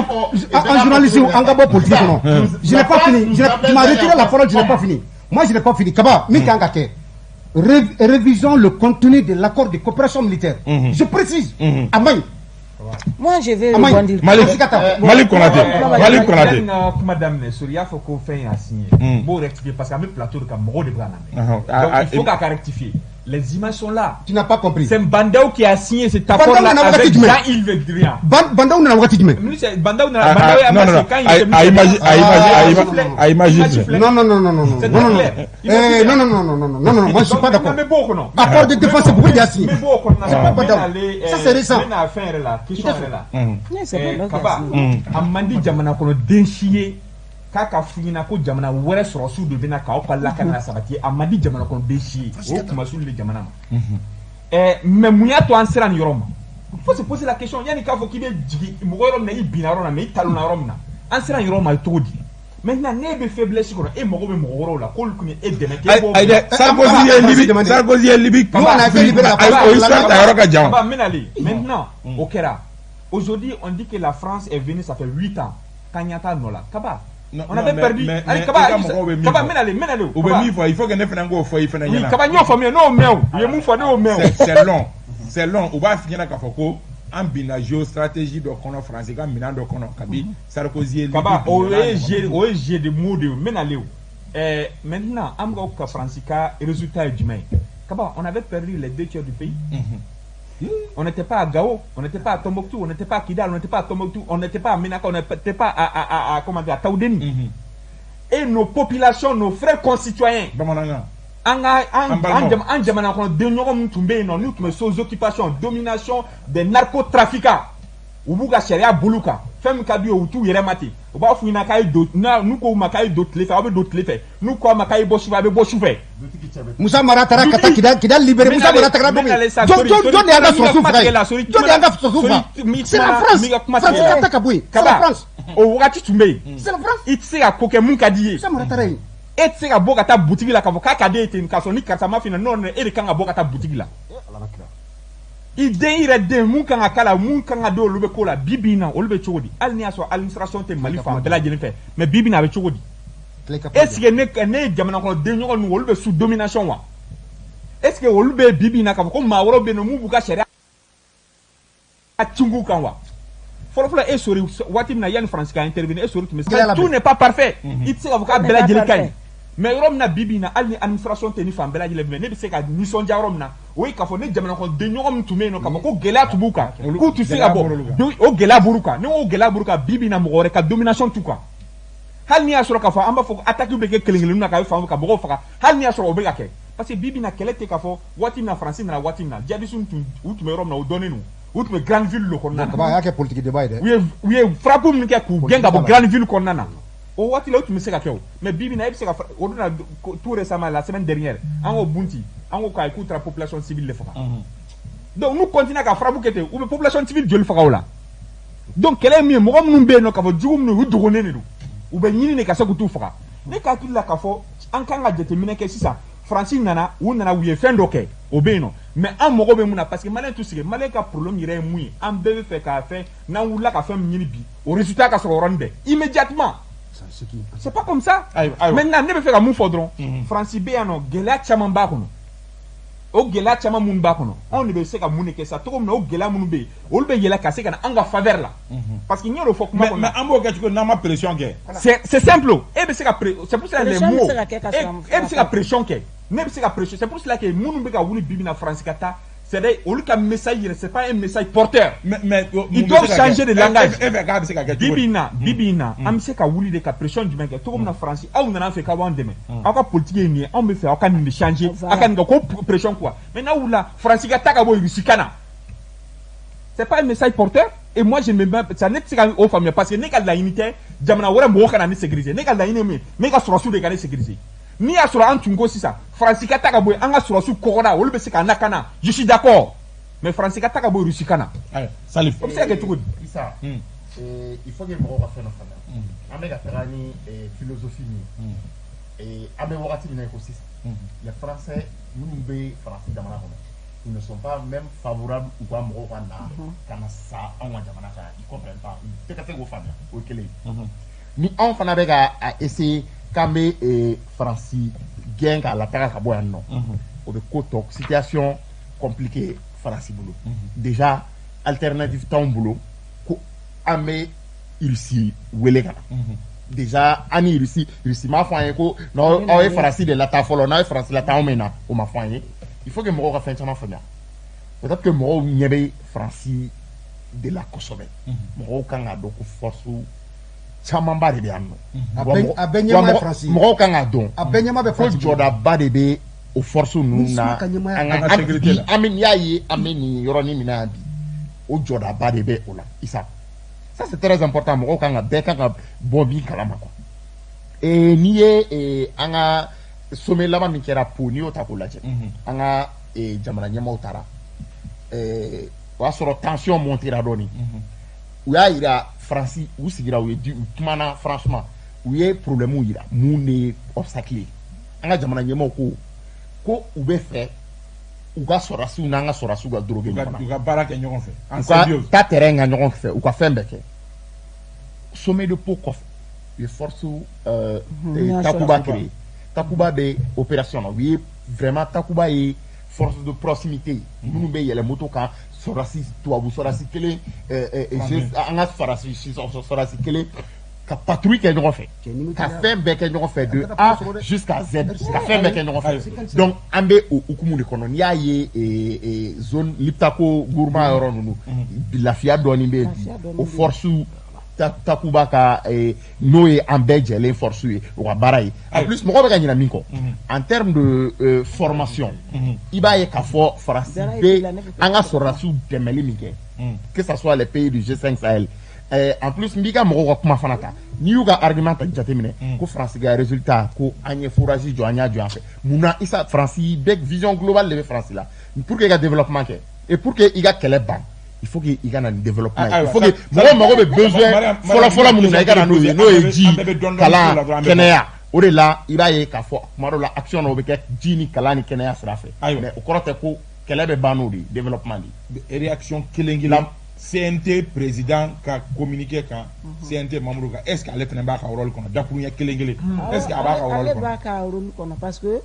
an journaliste, an ka bɔ politique kɔnɔ. Je n'ai pas fini. Tu m'as retiré la parole, je n'ai pas fini. Moi, je n'ai pas fini. Kaba, min kan ka kɛ. Révisons le contenu de l'accord de coopération militaire. Je précise. A man ɲi. Moi, je vais rebondir. Mali Konate. Mali Konate. N ka kuma daminɛ, Sori y'a fɔ ko fɛn y'a signé. N b'o rectifier parce que an bɛ plateau de kan, mɔgɔw de bɛ ka lamɛn. Donc il faut k'a ka rectifier. Les images sont là. Tu n'as pas compris. C'est Bah N'Daw qui a signé cet accord-là avec Jean-Yves Le Drian. Bah N'Daw nana waati jumɛn? Bah N'Daw nana, Bah N'Daw non, non, quand il a image, a image, a image. Non, non, non, non, non, non, non, non, eh, non, non, non, non, non, non, non, moi je suis pas d'accord. Accord de défense, c'est Boubou qui a signé. C'est pas Ça c'est récent. N bɛna fɛn yɛrɛ la, question yɛrɛ la. Kaba, a man di jamana kɔnɔ den si ye k'a ka f'i ɲɛna ko jamana wɛrɛ sɔrɔsiw de bɛna k'aw ka lakana sabati. A man di jamana kɔnɔ den si ye, o ye kumasuli de jamana ma. Mais mun y'a to an sera nin yɔrɔ ma? Il faut se poser la question. Yanni k'a fɔ k'i bɛ jigin mɔgɔ yɔrɔ min na, i binna yɔrɔ min na, mais i talonna yɔrɔ min na, an sera nin yɔrɔ ma cogo di? Maintenant, n'e bɛ faiblesse kɔnɔ, e mago bɛ mɔgɔ wɛrɛw la k'olu kun ye e dɛmɛ k'e b'o. Ayi dɛ, Sarkozy ye Libi, Sarkozy ye Libi. O histoire ta yɔrɔ ka jan. Kaba, n bɛna ale maintenant, o kɛra. Aujourd'hui, on dit que la France est venue, ça fait 8 ans k'an ɲɛ t'a nɔ la. Kaba, on avait perdu. Mais Kaba, Kaba, n bɛna ale, n bɛna ale. U bɛ min fɔ, il faut que ne fana k'o fɔ i fana ɲɛna. Kaba, n y'o faamuya, ne y'o mɛn o. U ye mun fɔ, ne y'o mɛn o. C'est long, c'est long. U b'a f'i ɲɛna k'a fɔ ko an binna géostratégie dɔ kɔnɔ, Faransi ka minɛn dɔ kɔnɔ kabi Sarkozy ye Libi. Kaba, o ye jeu de mots de ye. N bɛna ale o. Maintenant, an bɛ ka Faransi ka résultat ye jumɛn ye? Kaba, on avait perdu les deux tiers du pays. On n'était pas à Gao, on n'était pas à Tombouctou, on n'était pas à Kidal, on n'était pas à Tombouctou, on n'était pas à Menaka, on n'était pas à comment dire, à Taoudeni. Et nos populations, nos frères concitoyens, an ka an jamana kɔnɔ den ɲɔgɔn min tun bɛ yen nɔ, n'u tun bɛ sous occupation, domination des narcotrafiquants, u b'u ka sariya bolo kan, fɛn min ka d'u ye, u t'u yɛrɛ ma ten. U b'a f'u ɲɛna k'a ye don, n'u ko u ma k'a ye don tile fɛ, aw bɛ don tile fɛ. N'u ko a ma k'a ye bɔ sufɛ, a bɛ bɔ sufɛ. Musa Mara taara ka taa Kidal, Kidal libéré. Musa Mara tagara don min, jɔn de y'an ka sɔrɔsiw faga yen? Jɔn de y'an ka sɔrɔsiw faga? C'est la France. France ka ta ka bɔ yen, c'est la France. O wagati tun bɛ yen. C'est la France. I tɛ se ka ko kɛ mun ka di i ye. Musa Mara taara yen. E tɛ se ka bɔ ka taa butigi la k'a fɔ k'a ka di e ye ten, k'a sɔrɔ ni karisa ma f'i ɲɛna. Non, non, e de kan ka bɔ ka taa butigi la. I den, i yɛrɛ den, mun kan ka k'a la, mun kan ka di, olu bɛ ko la bi bi in na, olu bɛ cogo di? Hali n'i y'a sɔrɔ administration tɛ Mali fan bɛɛ lajɛlen fɛ, mais bi bi in na, a bɛ cogo di? Est ce que ne ye jamana kɔnɔ den ɲɔgɔn ninnu, olu bɛ sous domination wa? Est ce que olu bɛ bi bi in na k'a fɔ ko maa wɛrɛw bɛ yen nɔ mun b'u ka sariya cingu kan wa? Fɔlɔfɔlɔ, e sori waati min na, yanni Faransi ka intervenir, e sori tun bɛ, tout n'est pas parfait, i tɛ se k'a fɔ k'a bɛɛ lajɛlen ka ɲi. Mais yɔrɔ min na bi bi in na, hali ni administration tɛ ni fan bɛɛ lajɛlen fɛ, ne bɛ se ka nisɔndiya yɔrɔ min na, o ye k'a fɔ ne jamana kɔnɔ den ɲɔgɔn min tun bɛ yen nɔ, k'a fɔ ko gɛlɛya tun b'u kan, k'u tɛ se ka bɔ, o gɛlɛya b'olu kan. Ni o gɛlɛya b'olu kan bi bi in na, mɔgɔ wɛrɛ ka domination t'u kan. Hali n'i y'a sɔrɔ k'a fɔ an b'a fɔ ko attaque bɛ kɛ kelen kelennin na ka fan ka mɔgɔw faga, hali n'i y'a sɔrɔ o bɛ ka kɛ, parce que bi bi in na, kɛlɛ tɛ k'a fɔ waati min na Faransi nana, waati min na djihadistes tun, u tun bɛ yɔrɔ min na, o dɔnnen don, u tun bɛ grande ville de kɔnɔna na. Kaba, a y'a kɛ politique débat ye dɛ. U ye frappe min kɛ k'u gɛn ka bɔ grande ville kɔnɔna na, o waati la, o tun bɛ se ka kɛ o. Mais bi bi in na, e bɛ se ka o donna tout récemment, la semaine dernière, an ko Bunti, an ko k'ayi, k'u taara population civile de faga. Donc n'u continue ka frappe kɛ ten, u bɛ population civile joli faga o la? Donc kɛlɛ ye min ye, mɔgɔ minnu bɛ yen nɔ k'a fɔ jugu minnu, u dogonnen de don, u bɛ ɲini de ka se k'u t'u faga. Ne ka hakili la k'a fɔ an kan ka jateminɛ kɛ sisan. Faransi nana, u nana, u ye fɛn dɔ kɛ, o bɛ yen nɔ, mais an mago bɛ mun na? Parce que Malien t'u sigi, Malien ka problème yɛrɛ ye mun ye? An bɛɛ bɛ fɛ k'a fɛn, n'an wulila ka fɛn min ɲini bi, o résultat ka sɔrɔ yɔrɔnin bɛɛ, immédiatement. C'est pas comme ça. Maintenant, ne bɛ fɛ ka mun fɔ dɔrɔn, Faransi bɛ yan nɔ, gɛlɛya caman b'a kɔnɔ. O gɛlɛya caman minnu b'a kɔnɔ, anw de bɛ se ka mun de kɛ sa? Cogo min na o gɛlɛya minnu bɛ yen, olu bɛ yɛlɛ ka se ka na an ka faveur la, parce que n y'o fɔ kuma kɔnɔ. Mais an b'o kɛ cogo di n'an ma pression kɛ? C'est simple, e bɛ se ka, c'est pour ça les mots, e bɛ se ka pression kɛ, ne bɛ se ka pression. C'est pour cela que minnu bɛ ka wuli bi bi in na Faransi ka taa, C'est-à-dire olu ka message yɛrɛ, c'est pas un message porteur. Mais ils doivent changer de langage. E fɛ k'a bɛ se ka kɛ cogo di? Bibi in na an bɛ se ka wuli de ka pression jumɛn kɛ cogo min na Faransi aw nana an fɛ k'aw b'an dɛmɛ, aw ka politique ye nin ye, anw bɛ fɛ aw ka nin de changer, aw ka nin kɛ ko pression quoi. Mais n'aw wulila Faransi ka taa ka bɔ Russie ka na, c'est pas un message porteur. Et moi je me mets ça, ne tɛ se ka o faamuya parce que ne ka laɲini tɛ jamana wɛrɛ mɔgɔw ka na ne sécuriser. Ne ka laɲini ye min ye, ne ka sɔrɔsiw de ka ne sécuriser. N'i y'a sɔrɔ an tun ko sisan Faransi ka taa ka bɔ yen, an ka sɔrɔsiw kɔgɔra olu bɛ se k'an lakana, je suis d'accord, mais Faransi ka taa ka bɔ Russie ka na. Salif, o bɛ se ka kɛ cogo di? Isa, il faut que mɔgɔw ka fɛn dɔ faamuya. An bɛ ka taga ni philosophie min ye, an bɛ wagati min na i ko sisan, les Français minnu bɛ Faransi jamana kɔnɔ, ils ne sont pas même favorables u ka mɔgɔw ka na ka na sa anw ka jamana kan. Ils comprennent pas, u tɛ ka se k'o faamuya. O ye kelen ye. Ni anw fana bɛ ka a essayer k'an bɛ Faransi gɛn k'a lataga ka bɔ yan nɔ, o bɛ ko tɔ situation compliquée Faransi bolo. Déjà alternative t'anw bolo ko an bɛ Russie wele ka na. Déjà an ni Russie m'a fɔ an ye ko n'aw ye Faransi de lataa fɔlɔ, n'aw ye Faransi lataa anw bɛ na, o ma fɔ an ye. Il faut que mɔgɔw ka fɛn caman faamuya. Peut-être que mɔgɔw ɲɛ bɛ Faransi de la kosɛbɛ. Mɔgɔw kan k'a dɔn ko force camanba de bɛ yan nɔ. A bɛɛ ɲɛmaa ye Faransi. Mɔgɔw kan k'a dɔn. A bɛɛ ɲɛmaa bɛ Faransi. Ko jɔdaba de bɛ o force ninnu na. An ka sécurité la. An bɛ n'i y'a ye an bɛ nin yɔrɔnin min na yan bi, o jɔdaba de bɛ o la Isa. Ça c'est très important, mɔgɔw kan ka bɛɛ kan ka bɔ min kalama quoi. N'i ye an ka sommet laban min kɛra Pau, n'i y'o ta k'o lajɛ, an ka jamana ɲɛmaaw taara, o y'a sɔrɔ tension montera dɔɔnin. U y'a yira Faransi, u sigira, u ye di, u kumana franchement, u ye problème yira mun de ye obstacle ye. An ka jamana ɲɛmaaw ko u bɛ fɛ u ka sɔrɔdasiw n'an ka sɔrɔdasiw ka droguer ɲɔgɔn na, u ka baara kɛ ɲɔgɔn fɛ, u ka taa terrain kan ɲɔgɔn fɛ, u ka fɛn bɛɛ kɛ. Sommet de Pau kɔfɛ, u ye force Takuba créé. Takuba bɛ opération na, u ye vraiment Takuba ye force de proximité minnu bɛ yɛlɛ moto kan, sɔrɔdasi tubabu sɔrɔdasi kelen, an ka sɔrɔdasi kelen ka patrouille kɛ ɲɔgɔn fɛ, ka fɛn bɛɛ kɛ ɲɔgɔn fɛ de A jusqu'à Z, ka fɛn bɛɛ kɛ ɲɔgɔn fɛ. Donc an bɛ o hukumu de kɔnɔ. N'i y'a ye zone Liptako Gourma yɔrɔ ninnu, lafiya dɔɔnin bɛ yen bi, o force Takuba ka n'o ye an bɛɛ jɛlen force ye, o ka baara ye. En plus mɔgɔ bɛ ka ɲinɛ min kɔ en termes de formation, i b'a ye k'a fɔ Faransi bɛ an ka sɔrɔdasiw dɛmɛli min kɛ, que ça soit les pays du G5 Sahel. En plus n b'i ka mɔgɔw ka kuma fana ta, n'i y'u ka argument ta jateminɛ ko Faransi ka résultat ko an ye forage jɔ, an y'a jɔ an fɛ. Munna Isa Faransi bɛ vision globale de bɛ Faransi la pour que i ka développement kɛ et pour que i ka kɛlɛ ban, il faut que i ka na ni développement ye. Il faut que mɔgɔw mago bɛ besoin fɔlɔ-fɔlɔ minnu na i ka na n'o ye, n'o ye ji, kalan, kɛnɛya. O de la i b'a ye k'a fɔ kuma dɔw la action dɔw bɛ kɛ ji ni kalan ni kɛnɛya sira fɛ, mais o kɔrɔ tɛ ko kɛlɛ bɛ ban n'o de ye, développement de ye. Réaction kelen kelen CNT président ka communiqué kan, CNT membre kan, est-ce que ale fana b'a ka rôle kɔnɔ dakuruɲɛ kelen kelen, est-ce que a b'a ka rôle kɔnɔ? Ale b'a ka rôle kɔnɔ parce que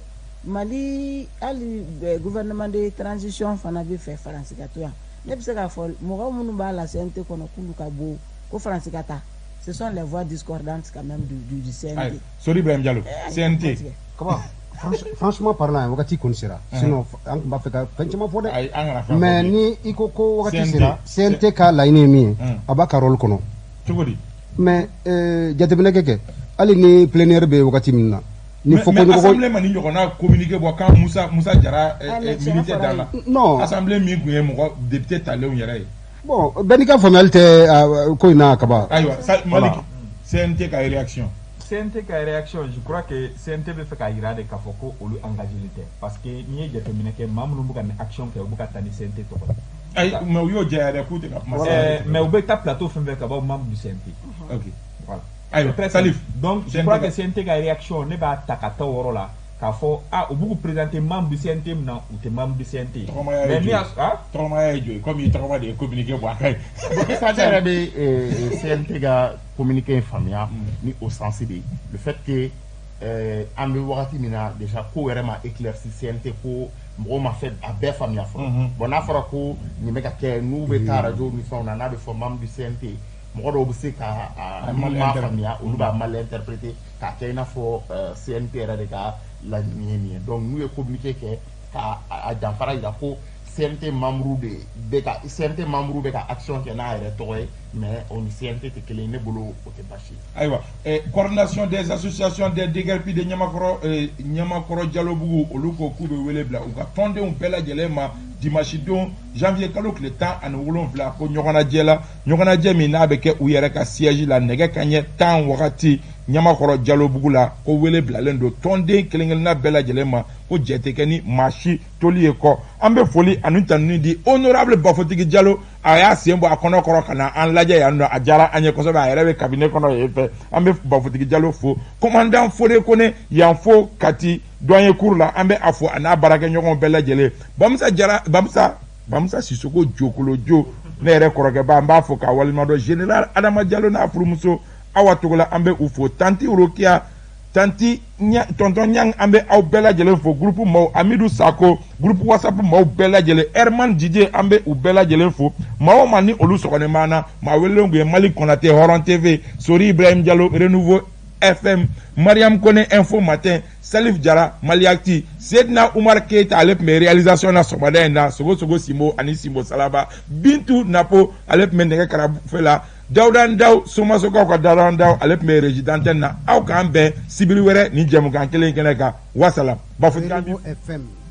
Mali hali gouvernement de transition fana bɛ fɛ Faransi ka to yan. Ne bɛ se k'a fɔ mɔgɔ minnu b'a la CNT kɔnɔ k'olu ka bɔ ko Faransi ka taa, ce sont les voix discordantes quand même du CNT. Sori Ibrahim Diallo, CNT. Comment? Franchement parlant, wagati kɔni sera. Sinon an tun b'a fɛ ka fɛn caman fɔ dɛ. Mais ni i ko ko wagati sera, CNT ka laɲini ye min ye, a b'a ka rôle kɔnɔ. Cogo di? Mais jateminɛ kɛ hali ni plénière bɛ wagati min na. Ni fɔ ko assemblée ma ni ɲɔgɔnna communiqué bɔ kan Musa Jara militaire da la. Non. Assemblée min tun ye mɔgɔ député talenw yɛrɛ ye. Bon, bɛɛ n'i ka faamuyali tɛ ko in na kaba. Ayiwa, Malik, CNT ka réaction. CNT ka réaction, je crois que CNT bɛ fɛ k'a jira de k'a fɔ ko olu engagé tɛ parce que n'i ye jateminɛ kɛ maa minnu bɛ ka nin action kɛ u bɛ ka taa ni CNT tɔgɔ ye. Ayi, mais u y'o jɛya dɛ k'u tɛ ka kuma. Mais u bɛ taa plateau fɛn fɛn kan baw membre du CNT. Ok. Voilà. Ayiwa, Salif. Donc je crois que CNT ka réaction ne b'a ta ka taa o yɔrɔ la k'a fɔ ah u b'u présenter membre du CNT min na u tɛ membre du CNT. Mais min y'a tɔgɔmaya ye joli comme i tɔgɔma de ye communiqué bɔ a ka ye. Bon, Isa yɛrɛ bɛ CNT ka communiqué in faamuya ni o sens de ye. Le fait que an bɛ wagati min na déjà ko yɛrɛ ma éclairci CNT ko mɔgɔw ma fɛn a bɛɛ faamuya fɔlɔ. Bon n'a fɔra ko nin bɛ ka kɛ n'u bɛ taa radio ni fɛnw na n'a bɛ fɔ membre du CNT mɔgɔ dɔw bɛ se ka a ma faamuya olu b'a mal interpréter k'a kɛ i n'a fɔ CNT yɛrɛ de ka laɲini ye nin ye. Donc n'u ye communiqué kɛ k'a danfara jira ko CNT membre de bɛ ka CNT membre bɛ ka action kɛ n'a yɛrɛ tɔgɔ ye, mais o ni CNT tɛ kelen ye. Ne bolo, o tɛ baasi ye. Ayiwa, coordination des associations des déguerpis de Ɲamakɔrɔ, Ɲamakɔrɔ Jalobugu, olu ko k'u bɛ wele bila u ka tɔndenw bɛɛ lajɛlen ma dimanche don, janvier kalo tile 17, ko ɲɔgɔnnajɛ la, ɲɔgɔnnajɛ min n'a bɛ kɛ u yɛrɛ ka siège la nɛgɛ kanɲɛ 10 wagati Ɲamakɔrɔ Jalobugu la, ko wele bilalen don tɔnden kelen kelenna bɛɛ lajɛlen ma, ko jɛ tɛ kɛ ni maa si toli ye kɔ. An bɛ foli ani tanuni di honorable Bafotigi Jalo, a y'a sen bɔ a kɔnɔ kɔrɔ ka na an lajɛ yan nɔ, a diyara an ye kosɛbɛ. A yɛrɛ bɛ cabinet kɔnɔ yen fɛ. An bɛ Bafotigi Jalo fo. Commandant Fode Kone yan fo Kati douanier cour la, an bɛ a fo a n'a baarakɛɲɔgɔnw bɛɛ lajɛlen. Bamusa Jara, Bamusa, Bamusa Sisoko Jokolojo, ne yɛrɛ kɔrɔkɛba, an b'a fo k'a waleɲumandɔn. Général Adama Jalo n'a furumuso Awa Togola, an bɛ u fo. Tanti Rokiya, tanti tonton Ɲang, an bɛ aw bɛɛ lajɛlen fo. Groupe maaw, Amidu Sako, groupe WhatsApp maaw bɛɛ lajɛlen, Herman Dije, an bɛ u bɛɛ lajɛlen fo. Maa o maa ni olu sɔgɔlen b'an na, maa welelen tun ye Mali Konate, Hɔrɔn TV, Sori Ibrahim Jalo, Renouveau FM, Mariam Kone, Info Matin, Salif Jara, Maliakti, Sedina Umar Keita, ale tun bɛ réalisation na sɔgɔmada in na, Sogo Sogo Simbo ani Simbo Salaba, Bintu Napo, ale tun bɛ nɛgɛ karafe la, Dawuda Ndaw, Somasokaw ka Dawuda Ndaw, ale tun bɛ régie d'antenne na. Aw k'an bɛn sibiri wɛrɛ ni jɛmukan kelen kɛnɛ kan. Wasalam. Bafotigi. FM.